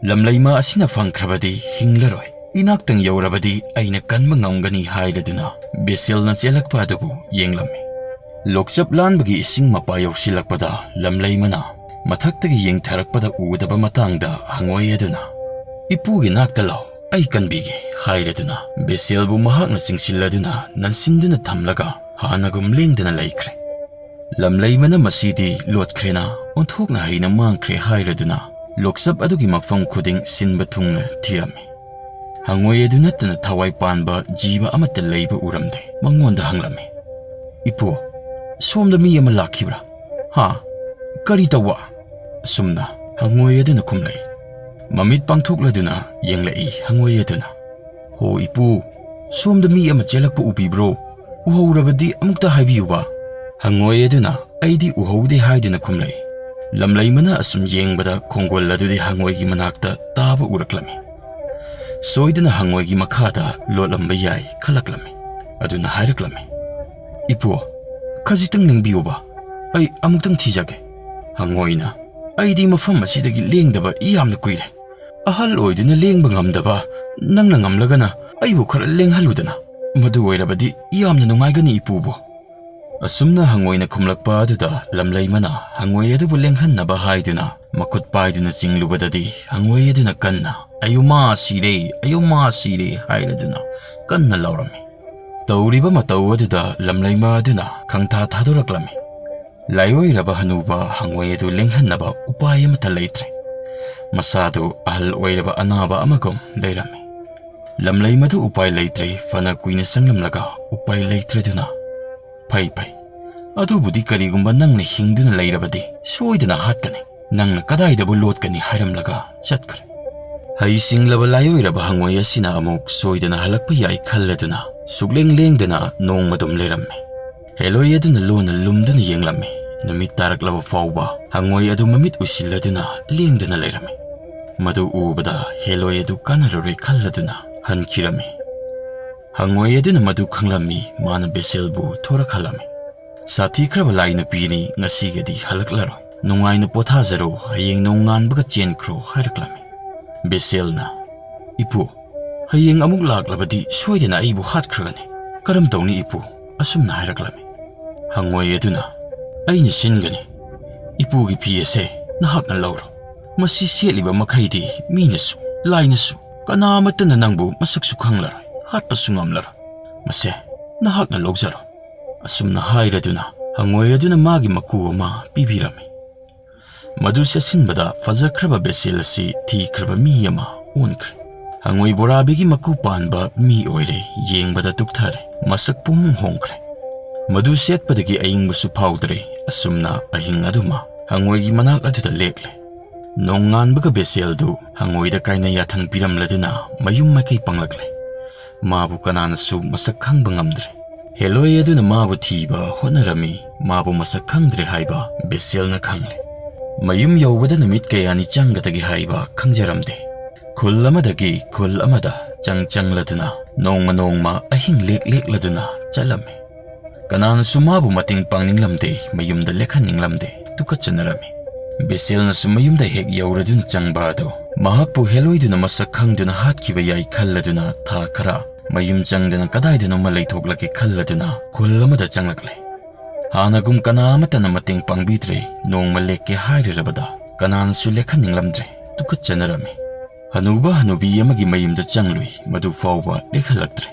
ꯂꯝꯂꯩꯃ ꯑꯁꯤꯅ ꯐꯪꯈ꯭ꯔꯕꯗꯤ ꯍꯤꯡꯂꯔꯣꯏ꯫ ꯏꯅꯥꯛꯇꯪ ꯌꯧꯔꯕꯗꯤ ꯑꯩꯅ ꯀꯟꯕ ꯉꯝꯒꯅꯤ" ꯍꯥꯏꯔꯗꯨꯅ ꯕꯦꯁꯦꯜꯅ ꯆꯦꯜꯂꯛꯄ ꯑꯗꯨꯕꯨ ꯌꯦꯡꯂꯝꯃꯤ꯫ ꯂꯣꯛꯆꯞ ꯂꯥꯟꯕꯒꯤ ꯏꯁꯤꯡ ꯃꯄꯥ ꯌꯧꯁꯤꯜꯂꯛꯄꯗ ꯂꯝꯂꯩꯃꯅ ꯃꯊꯛꯇꯒꯤ ꯌꯦꯡꯊꯔꯛꯄꯗ ꯎꯗꯕ ꯃꯇꯥꯡꯗ ꯍꯪꯉꯣꯏ ꯑꯗꯨꯅ, "ꯏꯄꯨꯒꯤ ꯅꯥꯛꯇ ꯂꯥꯎ, ꯑꯩ ꯀꯟꯕꯤꯒꯦ" ꯍꯥꯏꯔꯗꯨꯅ ꯕꯦꯁꯦꯜꯕꯨ ꯃꯍꯥꯛꯅ ꯆꯤꯡꯁꯤꯜꯂꯗꯨꯅ ꯅꯟꯁꯤꯟꯗꯨꯅ ꯊꯝꯂꯒ ꯍꯥꯟꯅꯒꯨꯝ ꯂꯦꯡꯗꯅ ꯂꯩꯈ꯭ꯔꯦ꯫ ꯂꯝꯂꯩꯃꯅ ꯃꯁꯤꯗꯤ ꯂꯣꯠꯈ꯭ꯔꯦꯅ ꯑꯣꯟꯊꯣꯛꯅ ꯍꯩꯅ ꯃꯥꯡꯈ꯭ꯔꯦ ꯍꯥꯏꯔꯗꯨꯅ ꯂꯣꯛꯆꯞ ꯑꯗꯨꯒꯤ ꯃꯐꯝ ꯈꯨꯗꯤꯡ ꯁꯤꯟꯕ ꯊꯨꯡꯅ ꯊꯤꯔꯝꯃꯤ꯫ ꯍꯪꯉꯣꯏ ꯑꯗꯨ ꯅꯠꯇꯅ ꯊꯋꯥꯏ ꯄꯥꯟꯕ ꯖꯤꯕ ꯑꯃꯠꯇ ꯂꯩꯕ ꯎꯔꯝꯗꯦ꯫ ꯃꯉꯣꯟꯗ ꯍꯪꯂꯝꯃꯤ, "ꯏꯄꯨ, ꯁꯣꯝꯗ ꯃꯤ ꯑꯃ ꯂꯥꯛꯈꯤꯕ꯭ꯔꯥ? ꯍꯥ? ꯀꯔꯤ ꯇꯧꯕ?" ꯑꯁꯨꯝꯅ ꯍꯪꯉꯣꯏ ꯑꯗꯨꯅ ꯈꯨꯝꯂꯛꯏ꯫ ꯃꯃꯤꯠ ꯄꯥꯡꯊꯣꯛꯂꯗꯨꯅ ꯌꯦꯡꯂꯛꯏ ꯍꯪꯉꯣꯏ ꯑꯗꯨꯅ꯫ "ꯍꯣ ꯏꯄꯨ, ꯁꯣꯝꯗ ꯃꯤ ꯑꯃ ꯆꯦꯜꯂꯛꯄ ꯎꯕꯤꯕ꯭ꯔꯣ? ꯎꯍꯧꯔꯕꯗꯤ ꯑꯃꯨꯛꯇ ꯍꯥꯏꯕꯤꯌꯨꯕ?" ꯍꯪꯉꯣꯏ ꯑꯗꯨꯅ "ꯑꯩꯗꯤ ꯎꯍꯧꯗꯦ" ꯍꯥꯏꯗꯨꯅ ꯈꯨꯝꯂꯛꯏ꯫ ꯂꯝꯂꯩꯃꯅ ꯑꯁꯨꯝ ꯌꯦꯡꯕꯗ ꯈꯣꯡꯒꯣꯜ ꯑꯗꯨꯗꯤ ꯍꯪꯉꯣꯏꯒꯤ ꯃꯅꯥꯛꯇ ꯇꯥꯕ ꯎꯔꯛꯂꯝꯃꯤ꯫ ꯁꯣꯏꯗꯅ ꯍꯪꯉꯣꯏꯒꯤ ꯃꯈꯥꯗ ꯂꯣꯠꯂꯝꯕ ꯌꯥꯏ ꯈꯜꯂꯛꯂꯝꯃꯤ꯫ ꯑꯗꯨꯅ ꯍꯥꯏꯔꯛꯂꯝꯃꯤ, "ꯏꯄꯨ, ꯈꯖꯤꯛꯇꯪ ꯂꯦꯡꯕꯤꯌꯨꯕ, ꯑꯩ ꯑꯃꯨꯛꯇꯪ ꯊꯤꯖꯒꯦ꯫" ꯍꯪꯉꯣꯏꯅ, "ꯑꯩꯗꯤ ꯃꯐꯝ ꯑꯁꯤꯗꯒꯤ ꯂꯦꯡꯗꯕ ꯌꯥꯝꯅ ꯀꯨꯏꯔꯦ꯫ ꯑꯍꯜ ꯑꯣꯏꯗꯨꯅ ꯂꯦꯡꯕ ꯉꯝꯗꯕ ꯅꯪꯅ ꯉꯝꯂꯒꯅ ꯑꯩꯕꯨ ꯈꯔ ꯂꯦꯡꯍꯜꯂꯨꯗꯅ꯫ ꯃꯗꯨ ꯑꯣꯏꯔꯕꯗꯤ ꯌꯥꯝꯅ ꯅꯨꯡꯉꯥꯏꯒꯅꯤ ꯏꯄꯨꯕꯨ꯫" ꯑꯁꯨꯝꯅ ꯍꯪꯉꯣꯏꯅ ꯈꯨꯝꯂꯛꯄ ꯑꯗꯨꯗ ꯂꯝꯂꯩꯃꯅ ꯍꯪꯉꯣꯏ ꯑꯗꯨꯕꯨ ꯂꯦꯡꯍꯟꯅꯕ ꯍꯥꯏꯗꯨꯅ ꯃꯈꯨꯠ ꯄꯥꯏꯗꯨꯅ ꯆꯤꯡꯂꯨꯕꯗꯗꯤ ꯍꯪꯉꯣꯏ ꯑꯗꯨꯅ ꯀꯟꯅ, "ꯑꯌꯣꯃꯥ ꯁꯤꯔꯦ, ꯑꯌꯣꯃꯥ ꯁꯤꯔꯦ" ꯍꯥꯏꯔꯗꯨꯅ ꯀꯟꯅ ꯂꯥꯎꯔꯝꯃꯤ꯫ ꯇꯧꯔꯤꯕ ꯃꯇꯧ ꯑꯗꯨꯗ ꯂꯝꯂꯩꯃ ꯑꯗꯨꯅ ꯈꯪꯊꯥ ꯊꯥꯗꯣꯔꯛꯂꯝꯃꯤ꯫ ꯂꯥꯏꯑꯣꯏꯔꯕ ꯍꯅꯨꯕ ꯍꯪꯉꯣꯏ ꯑꯗꯨ ꯂꯦꯡꯍꯟꯅꯕ ꯎꯄꯥꯏ ꯑꯃꯠꯇ ꯂꯩꯇ꯭ꯔꯦ꯫ ꯃꯁꯥꯗꯨ ꯑꯍꯜ ꯑꯣꯏꯔꯕ ꯑꯅꯥꯕ ꯑꯃꯒꯨꯝ ꯂꯩꯔꯝꯃꯤ꯫ ꯂꯝꯂꯩꯃꯗꯨ ꯎꯄꯥꯏ ꯂꯩꯇ꯭ꯔꯦ꯫ ꯐꯅ ꯀꯨꯏꯅ ꯆꯪꯂꯝꯂꯒ ꯎꯄꯥꯏ ꯂꯩꯇ꯭ꯔꯗꯨꯅ, "ꯐꯩ, ꯐꯩ꯫ ꯑꯗꯨꯕꯨꯗꯤ ꯀꯔꯤꯒꯨꯝꯕ ꯅꯪꯅ ꯍꯤꯡꯗꯨꯅ ꯂꯩꯔꯕꯗꯤ ꯁꯣꯏꯗꯅ ꯍꯥꯠꯀꯅꯤ꯫ ꯅꯪꯅ ꯀꯗꯥꯏꯗꯕꯨ ꯂꯣꯠꯀꯅꯤ?" ꯍꯥꯏꯔꯝꯂꯒ ꯆꯠꯈ꯭ꯔꯦ꯫ ꯍꯩꯁꯤꯡꯂꯕ ꯂꯥꯏꯑꯣꯏꯔꯕ ꯍꯪꯉꯣꯏ ꯑꯁꯤꯅ ꯑꯃꯨꯛ ꯁꯣꯏꯗꯅ ꯍꯜꯂꯛꯄ ꯌꯥꯏ ꯈꯜꯂꯗꯨꯅ ꯁꯨꯛꯂꯦꯡ ꯂꯦꯡꯗꯅ ꯅꯣꯡꯃꯗꯨꯝ ꯂꯩꯔꯝꯃꯤ꯫ ꯍꯦꯂꯣꯏ ꯑꯗꯨꯅ ꯂꯣꯟꯅ ꯂꯨꯝꯗꯨꯅ ꯌꯦꯡꯂꯝꯃꯤ꯫ ꯅꯨꯃꯤꯠ ꯇꯥꯔꯛꯂꯕ ꯐꯥꯎꯕ ꯍꯪꯉꯣꯏ ꯑꯗꯨ ꯃꯃꯤꯠ ꯎꯏꯁꯤꯜꯂꯗꯨꯅ ꯂꯦꯡꯗꯅ ꯂꯩꯔꯝꯃꯤ꯫ ꯃꯗꯨ ꯎꯕꯗ ꯍꯦꯂꯣꯏ ꯑꯗꯨ ꯀꯥꯟꯅꯔꯔꯣꯏ ꯈꯜꯂꯗꯨꯅ ꯍꯟꯈꯤꯔꯝꯃꯤ꯫ ꯍꯪꯉꯣꯏ ꯑꯗꯨꯅ ꯃꯗꯨ ꯈꯪꯂꯝꯃꯤ꯫ ꯃꯥꯅ ꯕꯦꯁꯦꯜꯕꯨ ꯊꯣꯔꯛꯍꯜꯂꯝꯃꯤ꯫ "ꯁꯥꯊꯤꯈ꯭ꯔꯕ ꯂꯥꯏ ꯅꯨꯄꯤꯅꯤ, ꯉꯁꯤꯒꯗꯤ ꯍꯜꯂꯛꯂꯔꯣꯏ꯫ "ꯅꯨꯡꯉꯥꯏꯅ ꯄꯣꯊꯥꯖꯔꯣ, ꯍꯌꯦꯡ ꯅꯣꯡꯉꯥꯟꯕꯒ ꯆꯦꯟꯈ꯭ꯔꯣ" ꯍꯥꯏꯔꯛꯂꯝꯃꯤ꯫ ꯕꯦꯁꯦꯜꯅ, "ꯏꯄꯨ, ꯍꯌꯦꯡ ꯑꯃꯨꯛ ꯂꯥꯛꯂꯕꯗꯤ ꯁꯣꯏꯗꯅ ꯑꯩꯕꯨ ꯍꯥꯠꯈ꯭ꯔꯒꯅꯤ꯫ ꯀꯔꯝ ꯇꯧꯅꯤ ꯏꯄꯨ?" ꯑꯁꯨꯝꯅ ꯍꯥꯏꯔꯛꯂꯝꯃꯤ꯫ ꯍꯪꯉꯣꯏ ꯑꯗꯨꯅ, "ꯑꯩꯅ ꯁꯤꯟꯒꯅꯤ꯫ ꯏꯄꯨꯒꯤ ꯐꯤ ꯑꯁꯦ ꯅꯍꯥꯛꯅ ꯂꯧꯔꯣ꯫ ꯃꯁꯤ ꯁꯦꯠꯂꯤꯕ ꯃꯈꯩꯗꯤ ꯃꯤꯅꯁꯨ, ꯂꯥꯏꯅꯁꯨ, ꯀꯅꯥ ꯑꯃꯠꯇꯅ ꯅꯪꯕꯨ ꯃꯁꯛꯁꯨ ꯈꯪꯂꯔꯣꯏ, ꯍꯥꯠꯄꯁꯨ ꯉꯝꯂꯔꯣꯏ꯫ ꯃꯁꯦ ꯅꯍꯥꯛꯅ ꯂꯧꯖꯔꯣ"꯫ ꯑꯁꯨꯝꯅ ꯍꯥꯏꯔꯗꯨꯅ ꯍꯪꯉꯣꯏ ꯑꯗꯨꯅ ꯃꯥꯒꯤ ꯃꯀꯨ ꯑꯃ ꯄꯤꯕꯤꯔꯝꯃꯤ꯫ ꯃꯗꯨ ꯆꯦꯠꯁꯤꯟꯕꯗ ꯐꯖꯈ꯭ꯔꯕ ꯕꯦꯁꯦꯜ ꯑꯁꯤ ꯊꯤꯈ꯭ꯔꯕ ꯃꯤ ꯑꯃ ꯑꯣꯟꯈ꯭ꯔꯦ꯫ ꯍꯪꯉꯣꯏ ꯕꯣꯔꯥꯕꯤꯒꯤ ꯃꯀꯨ ꯄꯥꯟꯕ ꯃꯤ ꯑꯣꯏꯔꯦ, ꯌꯦꯡꯕꯗ ꯇꯨꯛꯊꯔꯦ, ꯃꯁꯛ ꯄꯨꯝꯍꯣꯡ ꯍꯣꯡꯈ꯭ꯔꯦ꯫ ꯃꯗꯨ ꯁꯦꯠꯄꯗꯒꯤ ꯑꯏꯪꯕꯁꯨ ꯐꯥꯎꯗ꯭ꯔꯦ꯫ ꯑꯁꯨꯝꯅ ꯑꯍꯤꯡ ꯑꯗꯨꯃ ꯍꯪꯉꯣꯏꯒꯤ ꯃꯅꯥꯛ ꯑꯗꯨꯗ ꯂꯦꯛꯂꯦ꯫ ꯅꯣꯡꯉꯥꯟꯕꯒ ꯕꯦꯁꯦꯜꯗꯨ ꯍꯪꯉꯣꯏꯗ ꯀꯥꯏꯅ ꯌꯥꯊꯪ ꯄꯤꯔꯝꯂꯗꯨꯅ ꯃꯌꯨꯝ ꯃꯥꯏꯀꯩ ꯄꯥꯡꯂꯛꯂꯦ꯫ ꯃꯥꯕꯨ ꯀꯅꯥꯅꯁꯨ ꯃꯁꯛ ꯈꯪꯕ ꯉꯝꯗ꯭ꯔꯦ꯫ ꯍꯦꯂꯣꯏ ꯑꯗꯨꯅ ꯃꯥꯕꯨ ꯊꯤꯕ ꯍꯣꯠꯅꯔꯝꯃꯤ꯫ ꯃꯥꯕꯨ ꯃꯁꯛ ꯈꯪꯗ꯭ꯔꯦ ꯍꯥꯏꯕ ꯕꯦꯁꯦꯜꯅ ꯈꯪꯂꯦ꯫ ꯃꯌꯨꯝ ꯌꯧꯕꯗ ꯅꯨꯃꯤꯠ ꯀꯌꯥꯅꯤ ꯆꯪꯒꯗꯒꯦ ꯍꯥꯏꯕ ꯈꯪꯖꯔꯝꯗꯦ꯫ ꯈꯨꯜ ꯑꯃꯗꯒꯤ ꯈꯨꯜ ꯑꯃꯗ ꯆꯪ ꯆꯪꯂꯗꯨꯅ, ꯅꯣꯡꯃ ꯅꯣꯡꯃ ꯑꯍꯤꯡ ꯂꯦꯛ ꯂꯦꯛꯂꯗꯨꯅ ꯆꯠꯂꯝꯃꯤ꯫ ꯀꯅꯥꯅꯁꯨ ꯃꯥꯕꯨ ꯃꯇꯦꯡ ꯄꯥꯡꯅꯤꯡꯂꯝꯗꯦ, ꯃꯌꯨꯝꯗ ꯂꯦꯛꯍꯟꯅꯤꯡꯂꯝꯗꯦ, ꯇꯨꯀꯠꯆꯅꯔꯝꯃꯤ꯫ ꯕꯦꯁꯦꯜꯅꯁꯨ ꯃꯌꯨꯝꯗ ꯍꯦꯛ ꯌꯧꯔꯗꯨꯅ ꯆꯪꯕ ꯑꯗꯨ, ꯃꯍꯥꯛꯄꯨ ꯍꯦꯂꯣꯏꯗꯨꯅ ꯃꯁꯛ ꯈꯪꯗꯨꯅ ꯍꯥꯠꯈꯤꯕ ꯌꯥꯏ ꯈꯜꯂꯗꯨꯅ, ꯊꯥ ꯈꯔ ꯃꯌꯨꯝ ꯆꯪꯗꯅ ꯀꯗꯥꯏꯗꯅꯣꯃ ꯂꯩꯊꯣꯛꯂꯒꯦ ꯈꯜꯂꯗꯨꯅ ꯈꯨꯜ ꯑꯃꯗ ꯆꯪꯂꯛꯂꯦ꯫ ꯍꯥꯟꯅꯒꯨꯝ ꯀꯅꯥ ꯑꯃꯠꯇꯅ ꯃꯇꯦꯡ ꯄꯥꯡꯕꯤꯗ꯭ꯔꯦ꯫ ꯅꯣꯡꯃ ꯂꯦꯛꯀꯦ ꯍꯥꯏꯔꯨꯔꯕꯗ ꯀꯅꯥꯅꯁꯨ ꯂꯦꯛꯍꯟꯅꯤꯡꯂꯝꯗ꯭ꯔꯦ, ꯇꯨꯀꯠꯆꯅꯔꯝꯃꯤ꯫ ꯍꯅꯨꯕ ꯍꯅꯨꯕꯤ ꯑꯃꯒꯤ ꯃꯌꯨꯝꯗ ꯆꯪꯂꯨꯏ, ꯃꯗꯨ ꯐꯥꯎꯕ ꯂꯦꯛꯍꯜꯂꯛꯇ꯭ꯔꯦ꯫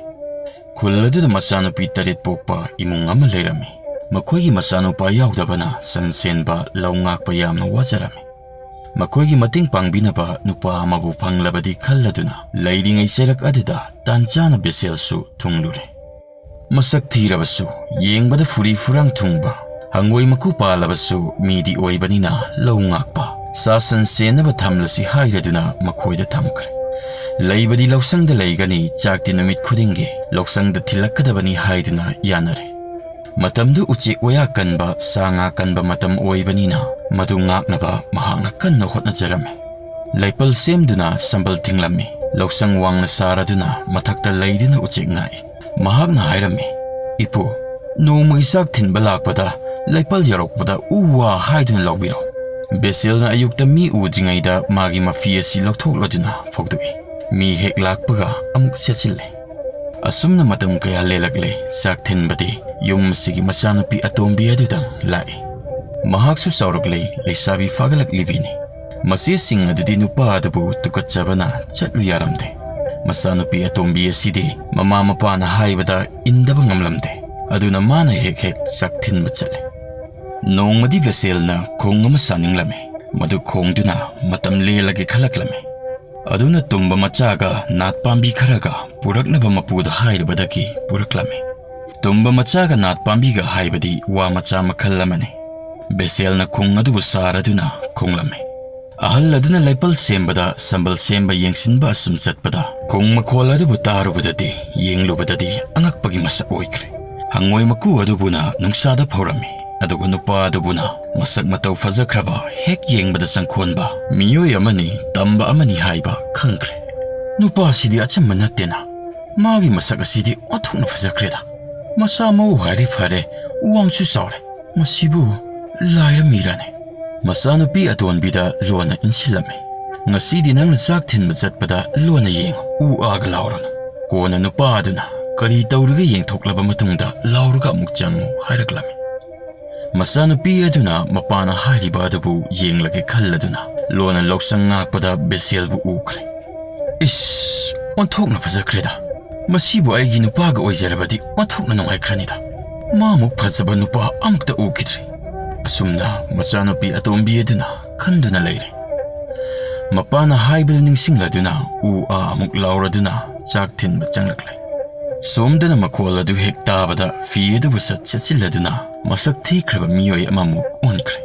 ꯈꯨꯜ ꯑꯗꯨꯗ ꯃꯆꯥꯅꯨꯄꯤ ꯇꯔꯦꯠ ꯄꯣꯛꯄ ꯏꯃꯨꯡ ꯑꯃ ꯂꯩꯔꯝꯃꯤ꯫ ꯃꯈꯣꯏꯒꯤ ꯃꯆꯥꯅꯨꯄꯥ ꯌꯥꯎꯗꯕꯅ ꯁꯟ ꯁꯦꯟꯕ, ꯂꯧ ꯉꯥꯛꯄ ꯌꯥꯝꯅ ꯋꯥꯖꯔꯝꯃꯤ꯫ ꯃꯈꯣꯏꯒꯤ ꯃꯇꯦꯡ ꯄꯥꯡꯕꯤꯅꯕ ꯅꯨꯄꯥ ꯑꯃꯕꯨ ꯐꯪꯂꯕꯗꯤ ꯈꯜꯂꯗꯨꯅ ꯂꯩꯔꯤꯉꯩ ꯆꯩꯔꯛ ꯑꯗꯨꯗ ꯇꯥꯟ ꯆꯥꯅ ꯕꯦꯁꯦꯜꯁꯨ ꯊꯨꯡꯂꯨꯔꯦ꯫ ꯃꯁꯛ ꯊꯤꯔꯕꯁꯨ, ꯌꯦꯡꯕꯗ ꯐꯨꯔꯤ ꯐꯨꯔꯥꯡ ꯊꯨꯡꯕ, ꯍꯪꯒꯣꯏ ꯃꯀꯨ ꯄꯥꯜꯂꯕꯁꯨ ꯃꯤꯗꯤ ꯑꯣꯏꯕꯅꯤꯅ ꯂꯧ ꯉꯥꯛꯄ, ꯁꯥ ꯁꯟ ꯁꯦꯟꯅꯕ ꯊꯝꯂꯁꯤ ꯍꯥꯏꯔꯗꯨꯅ ꯃꯈꯣꯏꯗ ꯊꯝꯈ꯭ꯔꯦ꯫ ꯂꯩꯕꯗꯤ ꯂꯧꯁꯪꯗ ꯂꯩꯒꯅꯤ, ꯆꯥꯛꯇꯤ ꯅꯨꯃꯤꯠ ꯈꯨꯗꯤꯡꯒꯤ ꯂꯧꯁꯪꯗ ꯊꯤꯜꯂꯛꯀꯗꯕꯅꯤ ꯍꯥꯏꯗꯨꯅ ꯌꯥꯅꯔꯦ꯫ ꯃꯇꯝꯗꯨ ꯎꯆꯦꯛ ꯋꯥꯌꯥ ꯀꯟꯕ, ꯁꯥ ꯉꯥ ꯀꯟꯕ ꯃꯇꯝ ꯑꯣꯏꯕꯅꯤꯅ ꯃꯗꯨ ꯉꯥꯛꯅꯕ ꯃꯍꯥꯛꯅ ꯀꯟꯅ ꯍꯣꯠꯅꯖꯔꯝꯃꯤ꯫ ꯂꯩꯄꯜ ꯁꯦꯝꯗꯨꯅ ꯁꯝꯕꯜ ꯊꯤꯡꯂꯝꯃꯤ꯫ ꯂꯧꯁꯪ ꯋꯥꯡꯅ ꯁꯥꯔꯗꯨꯅ ꯃꯊꯛꯇ ꯂꯩꯗꯨꯅ ꯎꯆꯦꯛ ꯉꯥꯛꯏ꯫ ꯃꯍꯥꯛꯅ ꯍꯥꯏꯔꯝꯃꯤ, "ꯏꯄꯨ, ꯅꯣꯡꯃꯒꯤ ꯆꯥꯛ ꯊꯤꯟꯕ ꯂꯥꯛꯄꯗ ꯂꯩꯄꯜ ꯌꯧꯔꯛꯄꯗ ꯎ ꯋꯥ ꯍꯥꯏꯗꯨꯅ ꯂꯥꯎꯕꯤꯔꯣ꯫ ꯕꯦꯁꯦꯜꯅ ꯑꯌꯨꯛꯇ ꯃꯤ ꯎꯗ꯭ꯔꯤꯉꯩꯗ ꯃꯥꯒꯤ ꯃꯐꯤ ꯑꯁꯤ ꯂꯧꯊꯣꯛꯂꯗꯨꯅ ꯐꯧꯗꯣꯛꯏ꯫ ꯃꯤ ꯍꯦꯛ ꯂꯥꯛꯄꯒ ꯑꯃꯨꯛ ꯁꯦꯠꯆꯤꯜꯂꯦ꯫ ꯑꯁꯨꯝꯅ ꯃꯇꯝ ꯀꯌꯥ ꯂꯦꯜꯂꯛꯂꯦ꯫ ꯆꯥꯛ ꯊꯤꯟꯕꯗꯤ ꯌꯨꯝ ꯑꯁꯤꯒꯤ ꯃꯆꯥꯅꯨꯄꯤ ꯑꯇꯣꯝꯕꯤ ꯑꯗꯨꯗꯪ ꯂꯥꯛꯏ꯫ ꯃꯍꯥꯛꯁꯨ ꯆꯥꯎꯔꯛꯂꯦ, ꯂꯩꯁꯥꯕꯤ ꯐꯥꯒꯠꯂꯛꯂꯤꯕꯤꯅꯤ꯫ ꯃꯆꯦꯁꯤꯡ ꯑꯗꯨꯗꯤ ꯅꯨꯄꯥ ꯑꯗꯨꯕꯨ ꯇꯨꯀꯠꯆꯕꯅ ꯆꯠꯂꯨ ꯌꯥꯔꯝꯗꯦ꯫ ꯃꯆꯥꯅꯨꯄꯤ ꯑꯇꯣꯝꯕꯤ ꯑꯁꯤꯗꯤ ꯃꯃꯥ ꯃꯄꯥꯅ ꯍꯥꯏꯕꯗ ꯏꯟꯗꯕ ꯉꯝꯂꯝꯗꯦ꯫ ꯑꯗꯨꯅ ꯃꯥꯅ ꯍꯦꯛ ꯍꯦꯛ ꯆꯥꯛ ꯊꯤꯟꯕ ꯆꯠꯂꯤ꯫ ꯅꯣꯡꯃꯗꯤ ꯕꯦꯁꯦꯜꯅ ꯈꯣꯡ ꯑꯃ ꯁꯥꯅꯤꯡꯂꯝꯃꯤ꯫ ꯃꯗꯨ ꯈꯣꯡꯗꯨꯅ ꯃꯇꯝ ꯂꯦꯜꯂꯒꯦ ꯈꯜꯂꯛꯂꯝꯃꯤ꯫ ꯑꯗꯨꯅ ꯇꯨꯝꯕ ꯃꯆꯥꯒ ꯅꯥꯠ ꯄꯥꯝꯕꯤ ꯈꯔꯒ ꯄꯨꯔꯛꯅꯕ ꯃꯄꯨꯗ ꯍꯥꯏꯔꯨꯕꯗꯒꯤ ꯄꯨꯔꯛꯂꯝꯃꯤ꯫ ꯇꯨꯝꯕ ꯃꯆꯥꯒ ꯅꯥꯠ ꯄꯥꯝꯕꯤꯒ ꯍꯥꯏꯕꯗꯤ ꯋꯥ ꯃꯆꯥ ꯃꯈꯜ ꯑꯃꯅꯤ꯫ ꯕꯦꯁꯦꯜꯅ ꯈꯣꯡ ꯑꯗꯨꯕꯨ ꯁꯥꯔꯗꯨꯅ ꯈꯣꯡꯂꯝꯃꯤ꯫ ꯑꯍꯜ ꯑꯗꯨꯅ ꯂꯩꯄꯜ ꯁꯦꯝꯕꯗ, ꯁꯝꯕꯜ ꯁꯦꯝꯕ ꯌꯦꯡꯁꯤꯟꯕ ꯑꯁꯨꯝ ꯆꯠꯄꯗ, ꯈꯣꯡ ꯃꯈꯣꯜ ꯑꯗꯨꯕꯨ ꯇꯥꯔꯨꯕꯗꯗꯤ, ꯌꯦꯡꯂꯨꯕꯗꯗꯤ ꯑꯉꯛꯄꯒꯤ ꯃꯁꯛ ꯑꯣꯏꯈ꯭ꯔꯦ꯫ ꯍꯪꯉꯣꯏ ꯃꯀꯨ ꯑꯗꯨꯕꯨꯅ ꯅꯨꯡꯁꯥꯗ ꯐꯧꯔꯝꯃꯤ, ꯑꯗꯨꯒ ꯅꯨꯄꯥ ꯑꯗꯨꯕꯨꯅ ꯃꯁꯛ ꯃꯇꯧ ꯐꯖꯈ꯭ꯔꯕ, ꯍꯦꯛ ꯌꯦꯡꯕꯗ ꯆꯪꯈꯣꯟꯕ ꯃꯤꯑꯣꯏ ꯑꯃꯅꯤ, ꯇꯝꯕ ꯑꯃꯅꯤ ꯍꯥꯏꯕ ꯈꯪꯈ꯭ꯔꯦ꯫ ꯅꯨꯄꯥꯁꯤꯗꯤ ꯑꯆꯝꯕ ꯅꯠꯇꯦꯅ꯫ ꯃꯥꯒꯤ ꯃꯁꯛ ꯑꯁꯤꯗꯤ ꯑꯣꯟꯊꯣꯛꯅ ꯐꯖꯈ꯭ꯔꯦꯗ꯫ ꯃꯁꯥ ꯃꯎ ꯍꯥꯏꯔꯦ ꯐꯔꯦ, ꯋꯥꯡꯁꯨ ꯆꯥꯎꯔꯦ꯫ ꯃꯁꯤꯕꯨ ꯂꯥꯏꯔ ꯃꯤꯔꯅꯦ? ꯃꯆꯥꯅꯨꯄꯤ ꯑꯇꯣꯟꯕꯤꯗ ꯂꯣꯟꯅ ꯏꯟꯁꯤꯜꯂꯝꯃꯤ꯫ "ꯉꯁꯤꯗꯤ ꯅꯪꯅ ꯆꯥꯛ ꯊꯤꯟꯕ ꯆꯠꯄꯗ ꯂꯣꯟꯅ ꯌꯦꯡꯉꯨ, ꯎ ꯑꯥꯒ ꯂꯥꯎꯔꯨꯅꯨ꯫ ꯀꯣꯟꯅ ꯅꯨꯄꯥ ꯑꯗꯨꯅ ꯀꯔꯤ ꯇꯧꯔꯤꯒ ꯌꯦꯡꯊꯣꯛꯂꯕ ꯃꯇꯨꯡꯗ ꯂꯥꯎꯔꯒ ꯑꯃꯨꯛ ꯆꯪꯉꯨ" ꯍꯥꯏꯔꯛꯂꯝꯃꯤ꯫ ꯃꯆꯥꯅꯨꯄꯤ ꯑꯗꯨꯅ ꯃꯄꯥꯅ ꯍꯥꯏꯔꯤꯕ ꯑꯗꯨꯕꯨ ꯌꯦꯡꯂꯒꯦ ꯈꯜꯂꯗꯨꯅ ꯂꯣꯟꯅ ꯂꯧꯁꯪ ꯉꯥꯛꯄꯗ ꯕꯦꯁꯦꯜꯕꯨ ꯎꯈ꯭ꯔꯦ꯫ "ꯏꯁ, ꯑꯣꯟꯊꯣꯛꯅ ꯐꯖꯈ꯭ꯔꯦꯗ꯫ ꯃꯁꯤꯕꯨ ꯑꯩꯒꯤ ꯅꯨꯄꯥꯒ ꯑꯣꯏꯖꯔꯕꯗꯤ ꯑꯣꯟꯊꯣꯛꯅ ꯅꯨꯡꯉꯥꯏꯈ꯭ꯔꯅꯤꯗ꯫ ꯃꯥꯃꯨꯛ ꯐꯖꯕ ꯅꯨꯄꯥ ꯑꯃꯨꯛꯇ ꯎꯈꯤꯗ꯭ꯔꯤ"꯫ ꯑꯁꯨꯝꯅ ꯃꯆꯥꯅꯨꯄꯤ ꯑꯇꯣꯝꯕꯤ ꯑꯗꯨꯅ ꯈꯟꯗꯨꯅ ꯂꯩꯔꯦ꯫ ꯃꯄꯥꯅ ꯍꯥꯏꯕꯗꯨ ꯅꯤꯡꯁꯤꯡꯂꯗꯨꯅ ꯎ ꯑꯥ ꯑꯃꯨꯛ ꯂꯥꯎꯔꯗꯨꯅ ꯆꯥꯛ ꯊꯤꯟꯕ ꯆꯪꯂꯛꯂꯦ꯫ ꯁꯣꯝꯗꯅ ꯃꯈꯣꯜ ꯑꯗꯨ ꯍꯦꯛ ꯇꯥꯕꯗ ꯐꯤ ꯑꯗꯨꯕꯨ ꯁꯠ ꯁꯠꯆꯤꯜꯂꯗꯨꯅ ꯃꯁꯛ ꯊꯤꯈ꯭ꯔꯕ ꯃꯤꯑꯣꯏ ꯑꯃꯃꯨꯛ ꯑꯣꯟꯈ꯭ꯔꯦ꯫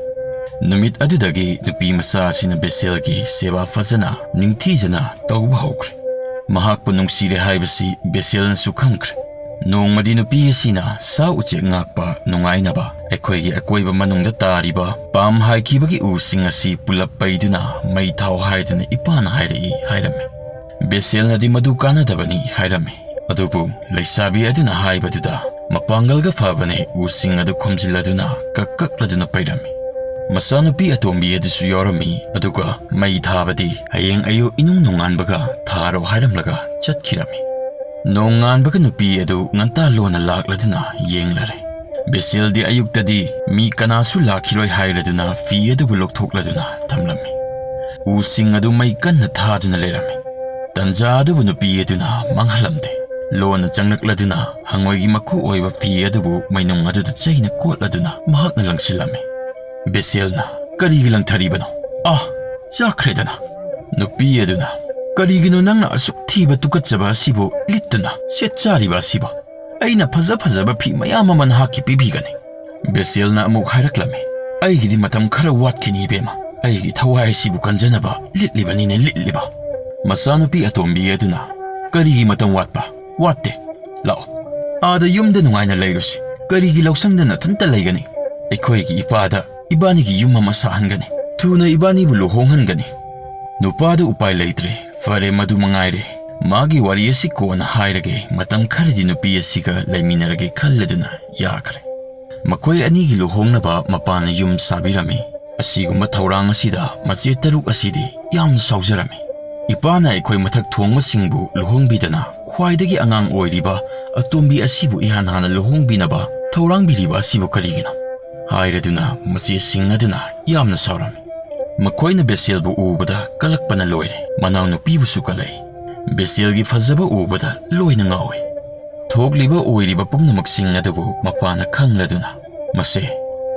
ꯅꯨꯃꯤꯠ ꯑꯗꯨꯗꯒꯤ ꯅꯨꯄꯤ ꯃꯆꯥ ꯑꯁꯤꯅ ꯕꯦꯁꯦꯜꯒꯤ ꯁꯦꯕꯥ ꯐꯖꯅ ꯅꯤꯡꯊꯤꯖꯅ ꯇꯧꯕ ꯍꯧꯈ꯭ꯔꯦ꯫ ꯃꯍꯥꯛꯄꯨ ꯅꯨꯡꯁꯤꯔꯦ ꯍꯥꯏꯕꯁꯤ ꯕꯦꯁꯦꯜꯅꯁꯨ ꯈꯪꯈ꯭ꯔꯦ꯫ ꯅꯣꯡꯃꯗꯤ ꯅꯨꯄꯤ ꯑꯁꯤꯅ ꯁꯥ ꯎꯆꯦꯛ ꯉꯥꯛꯄ ꯅꯨꯡꯉꯥꯏꯅꯕ ꯑꯩꯈꯣꯏꯒꯤ ꯑꯀꯣꯏꯕ ꯃꯅꯨꯡꯗ ꯇꯥꯔꯤꯕ ꯄꯥꯝ ꯍꯥꯏꯈꯤꯕꯒꯤ ꯎꯁꯤꯡ ꯑꯁꯤ ꯄꯨꯂꯞ ꯄꯩꯗꯨꯅ ꯃꯩ ꯊꯥꯎ ꯍꯥꯏꯗꯨꯅ ꯏꯄꯥꯅ ꯍꯥꯏꯔꯛꯏ ꯍꯥꯏꯔꯝꯃꯤ꯫ ꯕꯦꯁꯦꯜꯅꯗꯤ ꯃꯗꯨ ꯀꯥꯟꯅꯗꯕꯅꯤ ꯍꯥꯏꯔꯝꯃꯤ꯫ ꯑꯗꯨꯕꯨ ꯂꯩꯁꯥꯕꯤ ꯑꯗꯨꯅ ꯍꯥꯏꯕꯗꯨꯗ ꯃꯄꯥꯡꯒꯜꯒ ꯐꯕꯅꯦ ꯎꯁꯤꯡ ꯑꯗꯨ ꯈꯣꯝꯖꯤꯜꯂꯗꯨꯅ ꯀꯛ ꯀꯛꯂꯗꯨꯅ ꯄꯩꯔꯝꯃꯤ꯫ ꯃꯆꯥꯅꯨꯄꯤ ꯑꯇꯣꯝꯕꯤ ꯑꯗꯨꯁꯨ ꯌꯥꯎꯔꯝꯃꯤ, ꯑꯗꯨꯒ ꯃꯩ ꯊꯥꯕꯗꯤ ꯍꯌꯦꯡ ꯑꯌꯨꯛ ꯏꯅꯨꯡ ꯅꯣꯡꯉꯥꯟꯕꯒ ꯊꯥꯔꯣ ꯍꯥꯏꯔꯝꯂꯒ ꯆꯠꯈꯤꯔꯝꯃꯤ꯫ ꯅꯣꯡꯉꯥꯟꯕꯒ ꯅꯨꯄꯤ ꯑꯗꯨ ꯉꯟꯇꯥ ꯂꯣꯟꯅ ꯂꯥꯛꯂꯗꯨꯅ ꯌꯦꯡꯂꯔꯦ꯫ ꯕꯦꯁꯦꯜꯗꯤ ꯑꯌꯨꯛꯇꯗꯤ ꯃꯤ ꯀꯅꯥꯁꯨ ꯂꯥꯛꯈꯤꯔꯣꯏ ꯍꯥꯏꯔꯗꯨꯅ ꯐꯤ ꯑꯗꯨꯕꯨ ꯂꯧꯊꯣꯛꯂꯗꯨꯅ ꯊꯝꯂꯝꯃꯤ꯫ ꯎꯁꯤꯡ ꯑꯗꯨ ꯃꯩ ꯀꯟꯅ ꯊꯥꯗꯨꯅ ꯂꯩꯔꯝꯃꯤ꯫ ꯇꯟꯖꯥ ꯑꯗꯨꯕꯨ ꯅꯨꯄꯤ ꯑꯗꯨꯅ ꯃꯥꯡꯍꯜꯂꯝꯗꯦ꯫ ꯂꯣꯟꯅ ꯆꯪꯂꯛꯂꯗꯨꯅ ꯍꯪꯉꯣꯏꯒꯤ ꯃꯀꯨ ꯑꯣꯏꯕ ꯐꯤ ꯑꯗꯨꯕꯨ ꯃꯩꯅꯨꯡ ꯑꯗꯨꯗ ꯆꯩꯅ ꯀꯣꯠꯂꯗꯨꯅ ꯃꯍꯥꯛꯅ ꯂꯪꯁꯤꯜꯂꯝꯃꯤ꯫ ꯕꯦꯁꯦꯜꯅ, "ꯀꯔꯤꯒꯤ ꯂꯪꯊꯔꯤꯕꯅꯣ? ꯑꯥ, ꯆꯥꯈ꯭ꯔꯦꯗꯅ!" ꯅꯨꯄꯤ ꯑꯗꯨꯅ, "ꯀꯔꯤꯒꯤꯅꯣ ꯅꯪꯅ ꯑꯁꯨꯛ ꯊꯤꯕ ꯇꯨꯀꯠꯆꯕ ꯑꯁꯤꯕꯨ ꯂꯤꯠꯇꯨꯅ ꯁꯦꯠ ꯆꯥꯔꯤꯕ ꯑꯁꯤꯕꯣ? ꯑꯩꯅ ꯐꯖ ꯐꯖꯕ ꯐꯤ ꯃꯌꯥꯝ ꯑꯃ ꯅꯍꯥꯛꯀꯤ ꯄꯤꯕꯤꯒꯅꯤ꯫" ꯕꯦꯁꯦꯜꯅ ꯑꯃꯨꯛ ꯍꯥꯏꯔꯛꯂꯝꯃꯤ, "ꯑꯩꯒꯤꯗꯤ ꯃꯇꯝ ꯈꯔ ꯋꯥꯠꯈꯤꯅꯤ ꯏꯕꯦꯝꯃ, ꯑꯩꯒꯤ ꯊꯋꯥꯏ ꯑꯁꯤꯕꯨ ꯀꯟꯖꯅꯕ ꯂꯤꯠꯂꯤꯕꯅꯤꯅꯦ ꯂꯤꯠꯂꯤꯕ꯫" ꯃꯆꯥꯅꯨꯄꯤ ꯑꯇꯣꯝꯕꯤ ꯑꯗꯨꯅ, "ꯀꯔꯤꯒꯤ ꯃꯇꯝ ꯋꯥꯠꯄ? ꯋꯥꯠꯇꯦ꯫ ꯂꯥꯛꯑꯣ, ꯑꯥꯗ ꯌꯨꯝꯗ ꯅꯨꯡꯉꯥꯏꯅ ꯂꯩꯔꯨꯁꯤ꯫ ꯀꯔꯤꯒꯤ ꯂꯧꯁꯪꯗ ꯅꯊꯟꯇ ꯂꯩꯒꯅꯤ? ꯑꯩꯈꯣꯏꯒꯤ ꯏꯄꯥꯗ ꯏꯕꯥꯅꯤꯒꯤ ꯌꯨꯝ ꯑꯃ ꯁꯥꯍꯟꯒꯅꯤ꯫ ꯊꯨꯅ ꯏꯕꯥꯅꯤꯕꯨ ꯂꯨꯍꯣꯡꯍꯟꯒꯅꯤ꯫" ꯅꯨꯄꯥꯗꯨ ꯎꯄꯥꯏ ꯂꯩꯇ꯭ꯔꯦ꯫ "ꯐꯔꯦ, ꯃꯗꯨ ꯃꯉꯥꯏꯔꯦ꯫ ꯃꯥꯒꯤ ꯋꯥꯔꯤ ꯑꯁꯤ ꯀꯣꯟꯅ ꯍꯥꯏꯔꯒꯦ, ꯃꯇꯝ ꯈꯔꯗꯤ ꯅꯨꯄꯤ ꯑꯁꯤꯒ ꯂꯩꯃꯤꯟꯅꯔꯒꯦ" ꯈꯜꯂꯗꯨꯅ ꯌꯥꯈ꯭ꯔꯦ꯫ ꯃꯈꯣꯏ ꯑꯅꯤꯒꯤ ꯂꯨꯍꯣꯡꯅꯕ ꯃꯄꯥꯅ ꯌꯨꯝ ꯁꯥꯕꯤꯔꯝꯃꯤ꯫ ꯑꯁꯤꯒꯨꯝꯕ ꯊꯧꯔꯥꯡ ꯑꯁꯤꯗ ꯃꯆꯦ ꯇꯔꯨꯛ ꯑꯁꯤꯗꯤ ꯌꯥꯝꯅ ꯁꯥꯎꯖꯔꯝꯃꯤ꯫ "ꯏꯄꯥꯅ ꯑꯩꯈꯣꯏ ꯃꯊꯛ ꯊꯣꯡꯕꯁꯤꯡꯕꯨ ꯂꯨꯍꯣꯡꯕꯤꯗꯅ ꯈ꯭ꯋꯥꯏꯗꯒꯤ ꯑꯉꯥꯡ ꯑꯣꯏꯔꯤꯕ ꯑꯇꯣꯝꯕꯤ ꯑꯁꯤꯕꯨ ꯏꯍꯥꯟ ꯍꯥꯟꯅ ꯂꯨꯍꯣꯡꯕꯤꯅꯕ ꯊꯧꯔꯥꯡꯕꯤꯔꯤꯕ ꯑꯁꯤꯕꯨ ꯀꯔꯤꯒꯤꯅꯣ?" ꯍꯥꯏꯔꯗꯨꯅ ꯃꯆꯦꯁꯤꯡ ꯑꯗꯨꯅ ꯌꯥꯝꯅ ꯁꯥꯎꯔꯝꯃꯤ꯫ ꯃꯈꯣꯏꯅ ꯕꯦꯁꯦꯜꯕꯨ ꯎꯕꯗ ꯀꯂꯛꯄꯅ ꯂꯣꯏꯔꯦ꯫ ꯃꯅꯥꯎꯅꯨꯄꯤꯕꯨꯁꯨ ꯀꯂꯛꯏ꯫ ꯕꯦꯁꯦꯜꯒꯤ ꯐꯖꯕ ꯎꯕꯗ ꯂꯣꯏꯅ ꯉꯥꯎꯏ꯫ ꯊꯣꯛꯂꯤꯕ ꯑꯣꯏꯔꯤꯕ ꯄꯨꯝꯅꯃꯛꯁꯤꯡ ꯑꯗꯨꯕꯨ ꯃꯄꯥꯅ ꯈꯪꯂꯗꯨꯅ, "ꯃꯁꯦ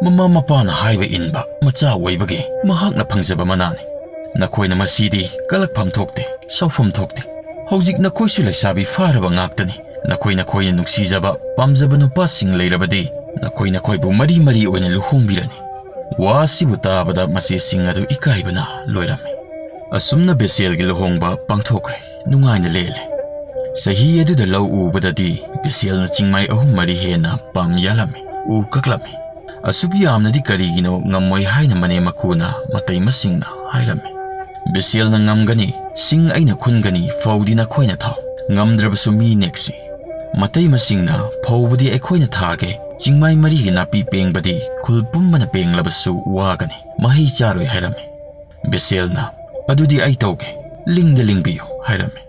ꯃꯃꯥ ꯃꯄꯥꯅ ꯍꯥꯏꯕ ꯏꯟꯕ ꯃꯆꯥ ꯑꯣꯏꯕꯒꯤ ꯃꯍꯥꯛꯅ ꯐꯪꯖꯕ ꯃꯅꯥꯅꯤ꯫ ꯅꯈꯣꯏꯅ ꯃꯁꯤꯗꯤ ꯀꯂꯛꯐꯝ ꯊꯣꯛꯇꯦ, ꯁꯥꯎꯐꯝ ꯊꯣꯛꯇꯦ꯫ ꯍꯧꯖꯤꯛ ꯅꯈꯣꯏꯁꯨ ꯂꯩꯁꯥꯕꯤ ꯐꯥꯔꯕ ꯉꯥꯛꯇꯅꯤ꯫ ꯅꯈꯣꯏ ꯅꯈꯣꯏꯅ ꯅꯨꯡꯁꯤꯖꯕ, ꯄꯥꯝꯖꯕ ꯅꯨꯄꯥꯁꯤꯡ ꯂꯩꯔꯕꯗꯤ ꯅꯈꯣꯏ ꯅꯈꯣꯏꯕꯨ ꯃꯔꯤ ꯃꯔꯤ ꯑꯣꯏꯅ ꯂꯨꯍꯣꯡꯕꯤꯔꯅꯤ꯫" ꯋꯥ ꯑꯁꯤꯕꯨ ꯇꯥꯕꯗ ꯃꯆꯦꯁꯤꯡ ꯑꯗꯨ ꯏꯀꯥꯏꯕꯅ ꯂꯣꯏꯔꯝꯃꯤ꯫ ꯑꯁꯨꯝꯅ ꯕꯦꯁꯦꯜꯒꯤ ꯂꯨꯍꯣꯡꯕ ꯄꯥꯡꯊꯣꯛꯈ꯭ꯔꯦ꯫ ꯅꯨꯡꯉꯥꯏꯅ ꯂꯦꯜꯂꯦ꯫ ꯆꯍꯤ ꯑꯗꯨꯗ ꯂꯧ ꯎꯕꯗꯗꯤ ꯕꯦꯁꯦꯜꯅ ꯆꯤꯡꯃꯥꯏ ꯑꯍꯨꯝ ꯃꯔꯤ ꯍꯦꯟꯅ ꯄꯥꯝ ꯌꯥꯜꯂꯝꯃꯤ, ꯎ ꯀꯛꯂꯝꯃꯤ꯫ ꯑꯁꯨꯛ ꯌꯥꯝꯅꯗꯤ ꯀꯔꯤꯒꯤꯅꯣ ꯉꯝꯃꯣꯏ ꯍꯥꯏꯅ ꯃꯅꯦꯝ ꯃꯀꯨꯅ ꯃꯇꯩꯃꯁꯤꯡꯅ ꯍꯥꯏꯔꯝꯃꯤ꯫ ꯕꯦꯁꯦꯜꯅ ꯉꯝꯒꯅꯤ, ꯁꯤꯡ ꯑꯩꯅ ꯈꯨꯟꯒꯅꯤ, ꯐꯧꯗꯤ ꯅꯈꯣꯏꯅ ꯊꯥꯎ꯫ "ꯉꯝꯗ꯭ꯔꯕꯁꯨ ꯃꯤ ꯅꯦꯛꯁꯤ꯫ ꯃꯇꯩ ꯃꯁꯤꯡꯅ ꯐꯧꯕꯗꯤ ꯑꯩꯈꯣꯏꯅ ꯊꯥꯒꯦ, ꯆꯤꯡꯃꯥꯏ ꯃꯔꯤꯒꯤ ꯅꯥꯄꯤ ꯄꯦꯡꯕꯗꯤ ꯈꯨꯜ ꯄꯨꯝꯕꯅ ꯄꯦꯡꯂꯕꯁꯨ ꯋꯥꯒꯅꯤ, ꯃꯍꯩ ꯆꯥꯔꯣꯏ" ꯍꯥꯏꯔꯝꯃꯤ꯫ ꯕꯦꯁꯦꯜꯅ, "ꯑꯗꯨꯗꯤ ꯑꯩ ꯇꯧꯒꯦ, ꯂꯤꯡꯗ ꯂꯤꯡꯕꯤꯌꯨ" ꯍꯥꯏꯔꯝꯃꯤ꯫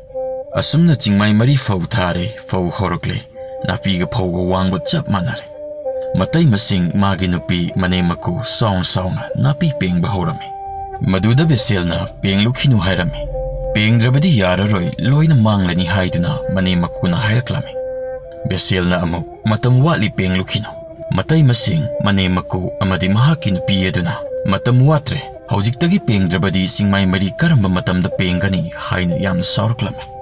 ꯑꯁꯨꯝꯅ ꯆꯤꯡꯃꯥꯏ ꯃꯔꯤ ꯐꯧ ꯊꯥꯔꯦ, ꯐꯧ ꯍꯧꯔꯛꯂꯦ, ꯅꯥꯄꯤꯒ ꯐꯧꯒ ꯋꯥꯡꯕ ꯆꯞ ꯃꯥꯟꯅꯔꯦ꯫ ꯃꯇꯩ ꯃꯁꯤꯡ ꯃꯥꯒꯤ ꯅꯨꯄꯤ ꯃꯅꯦꯝ ꯃꯀꯨ ꯆꯥꯎꯅ ꯆꯥꯎꯅ ꯅꯥꯄꯤ ꯄꯦꯡꯕ ꯍꯧꯔꯝꯃꯤ꯫ ꯃꯗꯨꯗ ꯕꯦꯁꯦꯜꯅ "ꯄꯦꯡꯂꯨꯈꯤꯅꯨ" ꯍꯥꯏꯔꯝꯃꯤ꯫ "ꯄꯦꯡꯗ꯭ꯔꯕꯗꯤ ꯌꯥꯔꯔꯣꯏ, ꯂꯣꯏꯅ ꯃꯥꯡꯂꯅꯤ" ꯍꯥꯏꯗꯨꯅ ꯃꯅꯦꯝ ꯃꯀꯨꯅ ꯍꯥꯏꯔꯛꯂꯝꯃꯤ꯫ ꯕꯦꯁꯦꯜꯅ ꯑꯃꯨꯛ "ꯃꯇꯝ ꯋꯥꯠꯂꯤ, ꯄꯦꯡꯂꯨꯈꯤꯅꯨ"꯫ ꯃꯇꯩ ꯃꯁꯤꯡ ꯃꯅꯦꯝ ꯃꯀꯨ ꯑꯃꯗꯤ ꯃꯍꯥꯛꯀꯤ ꯅꯨꯄꯤ ꯑꯗꯨꯅ "ꯃꯇꯝ ꯋꯥꯠꯇ꯭ꯔꯦ, ꯍꯧꯖꯤꯛꯇꯒꯤ ꯄꯦꯡꯗ꯭ꯔꯕꯗꯤ ꯆꯤꯡꯃꯥꯏ ꯃꯔꯤ ꯀꯔꯝꯕ ꯃꯇꯝꯗ ꯄꯦꯡꯒꯅꯤ?" ꯍꯥꯏꯅ ꯌꯥꯝꯅ ꯁꯥꯎꯔꯛꯂꯝꯃꯤ꯫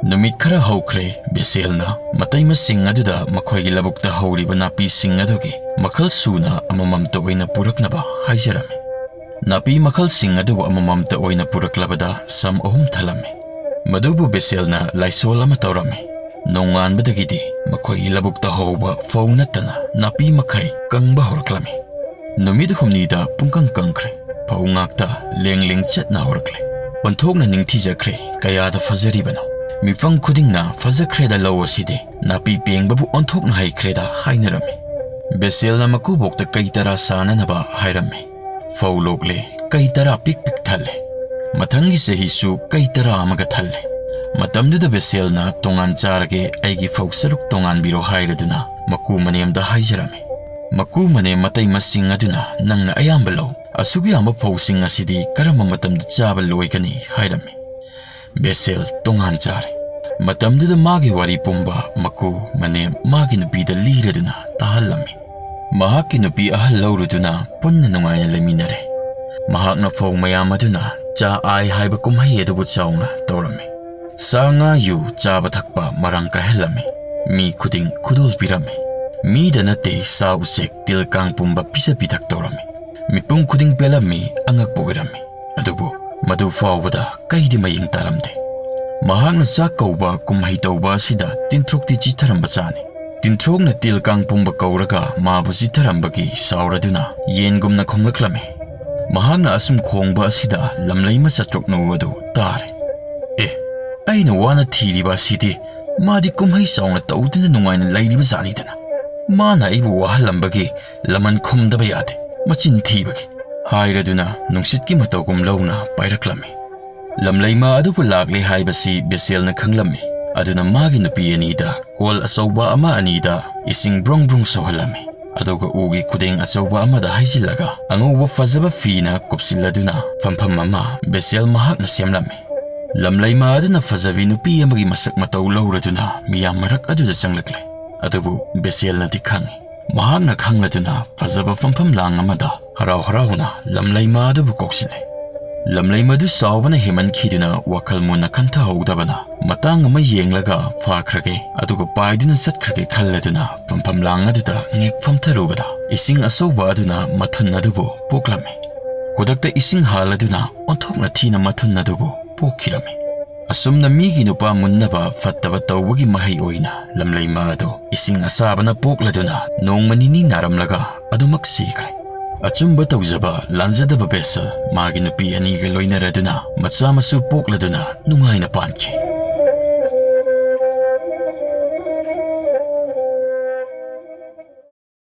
ꯅꯨꯃꯤꯠ ꯈꯔ ꯍꯧꯈ꯭ꯔꯦ, ꯕꯦꯁꯦꯜꯅ ꯃꯇꯩ ꯃꯁꯤꯡ ꯑꯗꯨꯗ ꯃꯈꯣꯏꯒꯤ ꯂꯧꯕꯨꯛꯇ ꯍꯧꯔꯤꯕ ꯅꯥꯄꯤꯁꯤꯡ ꯑꯗꯨꯒꯤ ꯃꯈꯜ ꯁꯨꯅ ꯑꯃꯃꯝꯇ ꯑꯣꯏꯅ ꯄꯨꯔꯛꯅꯕ ꯍꯥꯏꯖꯔꯝꯃꯤ꯫ ꯅꯥꯄꯤ ꯃꯈꯜꯁꯤꯡ ꯑꯗꯨꯕꯨ ꯑꯃꯃꯝꯇ ꯑꯣꯏꯅ ꯄꯨꯔꯛꯂꯕꯗ ꯁꯝ ꯑꯍꯨꯝ ꯊꯜꯂꯝꯃꯤ꯫ ꯃꯗꯨꯕꯨ ꯕꯦꯁꯦꯜꯅ ꯂꯥꯏꯁꯣꯜ ꯑꯃ ꯇꯧꯔꯝꯃꯤ꯫ ꯅꯣꯡꯉꯥꯟꯕꯗꯒꯤꯗꯤ ꯃꯈꯣꯏꯒꯤ ꯂꯧꯕꯨꯛꯇ ꯍꯧꯕ ꯐꯧ ꯅꯠꯇꯅ ꯅꯥꯄꯤ ꯃꯈꯩ ꯀꯪꯕ ꯍꯧꯔꯛꯂꯝꯃꯤ꯫ ꯅꯨꯃꯤꯠ ꯍꯨꯝꯅꯤꯗ ꯄꯨꯡꯀꯪ ꯀꯪꯈ꯭ꯔꯦ꯫ ꯐꯧ ꯉꯥꯛꯇ ꯂꯦꯡ ꯂꯦꯡ ꯆꯠꯅ ꯍꯧꯔꯛꯂꯦ꯫ ꯑꯣꯟꯊꯣꯛꯅ ꯅꯤꯡꯊꯤꯖꯈ꯭ꯔꯦ, ꯀꯌꯥꯗ ꯐꯖꯔꯤꯕꯅꯣ! ꯃꯤꯄꯨꯝ ꯈꯨꯗꯤꯡꯅ "ꯐꯖꯈ꯭ꯔꯦꯗ, ꯂꯧ ꯑꯁꯤꯗꯤ, ꯅꯥꯄꯤ ꯄꯦꯡꯕꯕꯨ ꯑꯣꯟꯊꯣꯛꯅ ꯍꯩꯈ꯭ꯔꯦꯗ" ꯍꯥꯏꯅꯔꯝꯃꯤ꯫ ꯕꯦꯁꯦꯜꯅ ꯃꯀꯨꯕꯣꯛꯇ ꯀꯩ ꯇꯔꯥ ꯁꯥꯅꯅꯕ ꯍꯥꯏꯔꯝꯃꯤ꯫ ꯐꯧ ꯂꯣꯛꯂꯦ, ꯀꯩ ꯇꯔꯥ ꯄꯤꯛ ꯄꯤꯛ ꯊꯜꯂꯦ꯫ ꯃꯊꯪꯒꯤ ꯆꯍꯤꯁꯨ ꯀꯩ ꯇꯔꯥ ꯑꯃꯒ ꯊꯜꯂꯦ꯫ ꯃꯇꯝꯗꯨꯗ ꯕꯦꯁꯦꯜꯅ "ꯇꯣꯉꯥꯟ ꯆꯥꯔꯒꯦ, ꯑꯩꯒꯤ ꯐꯧ ꯁꯔꯨꯛ ꯇꯣꯉꯥꯟꯕꯤꯔꯣ" ꯍꯥꯏꯔꯗꯨꯅ ꯃꯀꯨ ꯃꯅꯦꯝꯗ ꯍꯥꯏꯖꯔꯝꯃꯤ꯫ ꯃꯀꯨ ꯃꯅꯦꯝ ꯃꯇꯩ ꯃꯁꯤꯡ ꯑꯗꯨꯅ "ꯅꯪꯅ ꯑꯌꯥꯝꯕ ꯂꯧ, ꯑꯁꯨꯛ ꯌꯥꯝꯕ ꯐꯧꯁꯤꯡ ꯑꯁꯤꯗꯤ ꯀꯔꯝꯕ ꯃꯇꯝꯗ ꯆꯥꯕ ꯂꯣꯏꯒꯅꯤ?" ꯍꯥꯏꯔꯝꯃꯤ꯫ ꯕꯦꯁꯦꯜ ꯇꯣꯉꯥꯟ ꯆꯥꯔꯦ꯫ ꯃꯇꯝꯗꯨꯗ ꯃꯥꯒꯤ ꯋꯥꯔꯤ ꯄꯨꯝꯕ ꯃꯀꯨ ꯃꯅꯦꯝ ꯃꯥꯒꯤ ꯅꯨꯄꯤꯗ ꯂꯤꯔꯗꯨꯅ ꯇꯥꯍꯜꯂꯝꯃꯤ꯫ ꯃꯍꯥꯛꯀꯤ ꯅꯨꯄꯤ ꯑꯍꯜ ꯂꯧꯔꯨꯗꯨꯅ ꯄꯨꯟꯅ ꯅꯨꯡꯉꯥꯏꯅ ꯂꯩꯃꯤꯟꯅꯔꯦ꯫ ꯃꯍꯥꯛꯅ ꯐꯧ ꯃꯌꯥꯝ ꯑꯗꯨꯅ ꯆꯥ ꯑꯥꯏ ꯍꯥꯏꯕ ꯀꯨꯝꯍꯩ ꯑꯗꯨꯕꯨ ꯆꯥꯎꯅ ꯇꯧꯔꯝꯃꯤ꯫ ꯁꯥ, ꯉꯥ, ꯌꯨ ꯆꯥꯕ ꯊꯛꯄ ꯃꯔꯥꯡ ꯀꯥꯏꯍꯜꯂꯝꯃꯤ꯫ ꯃꯤ ꯈꯨꯗꯤꯡ ꯈꯨꯗꯣꯜ ꯄꯤꯔꯝꯃꯤ꯫ ꯃꯤꯗ ꯅꯠꯇꯦ, ꯁꯥ ꯎꯆꯦꯛ ꯇꯤꯜ ꯀꯥꯡ ꯄꯨꯝꯕ ꯄꯤꯖ ꯄꯤꯊꯛ ꯇꯧꯔꯝꯃꯤ꯫ ꯃꯤꯄꯨꯝ ꯈꯨꯗꯤꯡ ꯄꯦꯜꯂꯝꯃꯤ, ꯑꯉꯛꯄ ꯑꯣꯏꯔꯝꯃꯤ꯫ ꯑꯗꯨꯕꯨ ꯃꯗꯨ ꯐꯥꯎꯕꯗ ꯀꯩꯗꯤ ꯃꯌꯦꯡ ꯇꯥꯔꯝꯗꯦ꯫ ꯃꯍꯥꯛꯅ ꯆꯥꯛ ꯀꯧꯕ ꯀꯨꯝꯍꯩ ꯇꯧꯕ ꯑꯁꯤꯗ ꯇꯤꯟꯊ꯭ꯔꯣꯛꯇꯤ ꯆꯤꯊꯔꯝꯕ ꯆꯥꯅꯤ꯫ ꯇꯤꯟꯊ꯭ꯔꯣꯛꯅ ꯇꯤꯜ ꯀꯥꯡ ꯄꯨꯝꯕ ꯀꯧꯔꯒ ꯃꯥꯕꯨ ꯆꯤꯊꯔꯝꯕꯒꯤ ꯁꯥꯎꯔꯗꯨꯅ ꯌꯦꯟꯒꯨꯝꯅ ꯈꯣꯡꯂꯛꯂꯝꯃꯤ꯫ ꯃꯍꯥꯛꯅ ꯑꯁꯨꯝ ꯈꯣꯡꯕ ꯑꯁꯤꯗ ꯂꯝꯂꯩꯃ ꯆꯥꯇ꯭ꯔꯨꯛꯅꯨ ꯑꯗꯨ ꯇꯥꯔꯦ꯫ "ꯑꯦ, ꯑꯩꯅ ꯋꯥꯅ ꯊꯤꯔꯤꯕ ꯑꯁꯤꯗꯤ ꯃꯥꯗꯤ ꯀꯨꯝꯍꯩ ꯆꯥꯎꯅ ꯇꯧꯗꯨꯅ ꯅꯨꯡꯉꯥꯏꯅ ꯂꯩꯔꯤꯕ ꯖꯥꯠꯅꯤꯗꯅ꯫ ꯃꯥꯅ ꯑꯩꯕꯨ ꯋꯥꯍꯜꯂꯝꯕꯒꯤ ꯂꯃꯟ ꯈꯨꯝꯗꯕ ꯌꯥꯗꯦ, ꯃꯆꯤꯟ ꯊꯤꯕꯒꯤ꯫ ꯍꯥꯏꯔꯗꯨꯅ ꯅꯨꯡꯁꯤꯠꯀꯤ ꯃꯇꯧꯒꯨꯝ ꯂꯧꯅ ꯄꯥꯏꯔꯛꯂꯝꯃꯤ꯫ ꯂꯝꯂꯩꯃ ꯑꯗꯨꯕꯨ ꯂꯥꯛꯂꯦ ꯍꯥꯏꯕꯁꯤ ꯕꯦꯁꯦꯜꯅ ꯈꯪꯂꯝꯃꯤ꯫ ꯑꯗꯨꯅ ꯃꯥꯒꯤ ꯅꯨꯄꯤ ꯑꯅꯤꯗ, ꯀꯣꯜ ꯑꯆꯧꯕ ꯑꯃ ꯑꯅꯤꯗ ꯏꯁꯤꯡ ꯕ꯭ꯔꯣꯡ ꯕ꯭ꯔꯣꯡ ꯁꯧꯍꯜꯂꯝꯃꯤ꯫ ꯑꯗꯨꯒ ꯎꯒꯤ ꯈꯨꯗꯦꯡ ꯑꯆꯧꯕ ꯑꯃꯗ ꯍꯩꯖꯤꯜꯂꯒ ꯑꯉꯧꯕ ꯐꯖꯕ ꯐꯤꯅ ꯀꯨꯞꯁꯤꯜꯂꯗꯨꯅ ꯐꯝꯐꯝ ꯑꯃ ꯕꯦꯁꯦꯜ ꯃꯍꯥꯛꯅ ꯁꯦꯝꯂꯝꯃꯤ꯫ ꯂꯝꯂꯩꯃ ꯑꯗꯨꯅ ꯐꯖꯕꯤ ꯅꯨꯄꯤ ꯑꯃꯒꯤ ꯃꯁꯛ ꯃꯇꯧ ꯂꯧꯔꯗꯨꯅ ꯃꯤꯌꯥꯝ ꯃꯔꯛ ꯑꯗꯨꯗ ꯆꯪꯂꯛꯂꯦ꯫ ꯑꯗꯨꯕꯨ ꯕꯦꯁꯦꯜꯅꯗꯤ ꯈꯪꯏ꯫ ꯃꯍꯥꯛꯅ ꯈꯪꯂꯗꯨꯅ ꯐꯖꯕ ꯐꯝꯐꯝ ꯂꯥꯡ ꯑꯃꯗ ꯍꯔꯥꯎ ꯍꯔꯥꯎꯅ ꯂꯝꯂꯩꯃ ꯑꯗꯨꯕꯨ ꯀꯧꯁꯤꯜꯂꯦ꯫ ꯂꯝꯂꯩꯃꯗꯨ ꯆꯥꯎꯕꯅ ꯍꯦꯟꯃꯟꯈꯤꯗꯨꯅ ꯋꯥꯈꯜ ꯃꯨꯟꯅ ꯈꯟꯊꯍꯧꯗꯕꯅ ꯃꯇꯥꯡ ꯑꯃ ꯌꯦꯡꯂꯒ ꯐꯥꯈ꯭ꯔꯒꯦ, ꯑꯗꯨꯒ ꯄꯥꯏꯗꯨꯅ ꯆꯠꯈ꯭ꯔꯒꯦ ꯈꯜꯂꯗꯨꯅ ꯐꯝꯐꯝ ꯂꯥꯡ ꯑꯗꯨꯗ ꯉꯦꯛ ꯐꯝꯊꯔꯨꯕꯗ ꯏꯁꯤꯡ ꯑꯆꯧꯕ ꯑꯗꯨꯅ ꯃꯊꯨꯟ ꯑꯗꯨꯕꯨ ꯄꯣꯛꯂꯝꯃꯤ꯫ ꯈꯨꯗꯛꯇ ꯏꯁꯤꯡ ꯍꯥꯜꯂꯗꯨꯅ ꯑꯣꯟꯊꯣꯛꯅ ꯊꯤꯅ ꯃꯊꯨꯟ ꯑꯗꯨꯕꯨ ꯄꯣꯛꯈꯤꯔꯝꯃꯤ꯫ ꯑꯁꯨꯝꯅ ꯃꯤꯒꯤ ꯅꯨꯄꯥ ꯃꯨꯟꯅꯕ ꯐꯠꯇꯕ ꯇꯧꯕꯒꯤ ꯃꯍꯩ ꯑꯣꯏꯅ ꯂꯝꯂꯩꯃ ꯑꯗꯨ ꯏꯁꯤꯡ ꯑꯁꯥꯕꯅ ꯄꯣꯛꯂꯗꯨꯅ ꯅꯣꯡꯃ ꯅꯤꯅꯤ ꯅꯥꯔꯝꯂꯒ ꯑꯗꯨꯃꯛ ꯁꯤꯈ꯭ꯔꯦ꯫ ꯑꯆꯨꯝꯕ ꯇꯧꯖꯕ, ꯂꯥꯟꯖꯗꯕ ꯕꯦꯁꯜ ꯃꯥꯒꯤ ꯅꯨꯄꯤ ꯑꯅꯤꯒ ꯂꯣꯏꯅꯔꯗꯨꯅ ꯃꯆꯥ ꯃꯁꯨ ꯄꯣꯛꯂꯗꯨꯅ ꯅꯨꯡꯉꯥꯏꯅ ꯄꯥꯟꯈꯤ꯫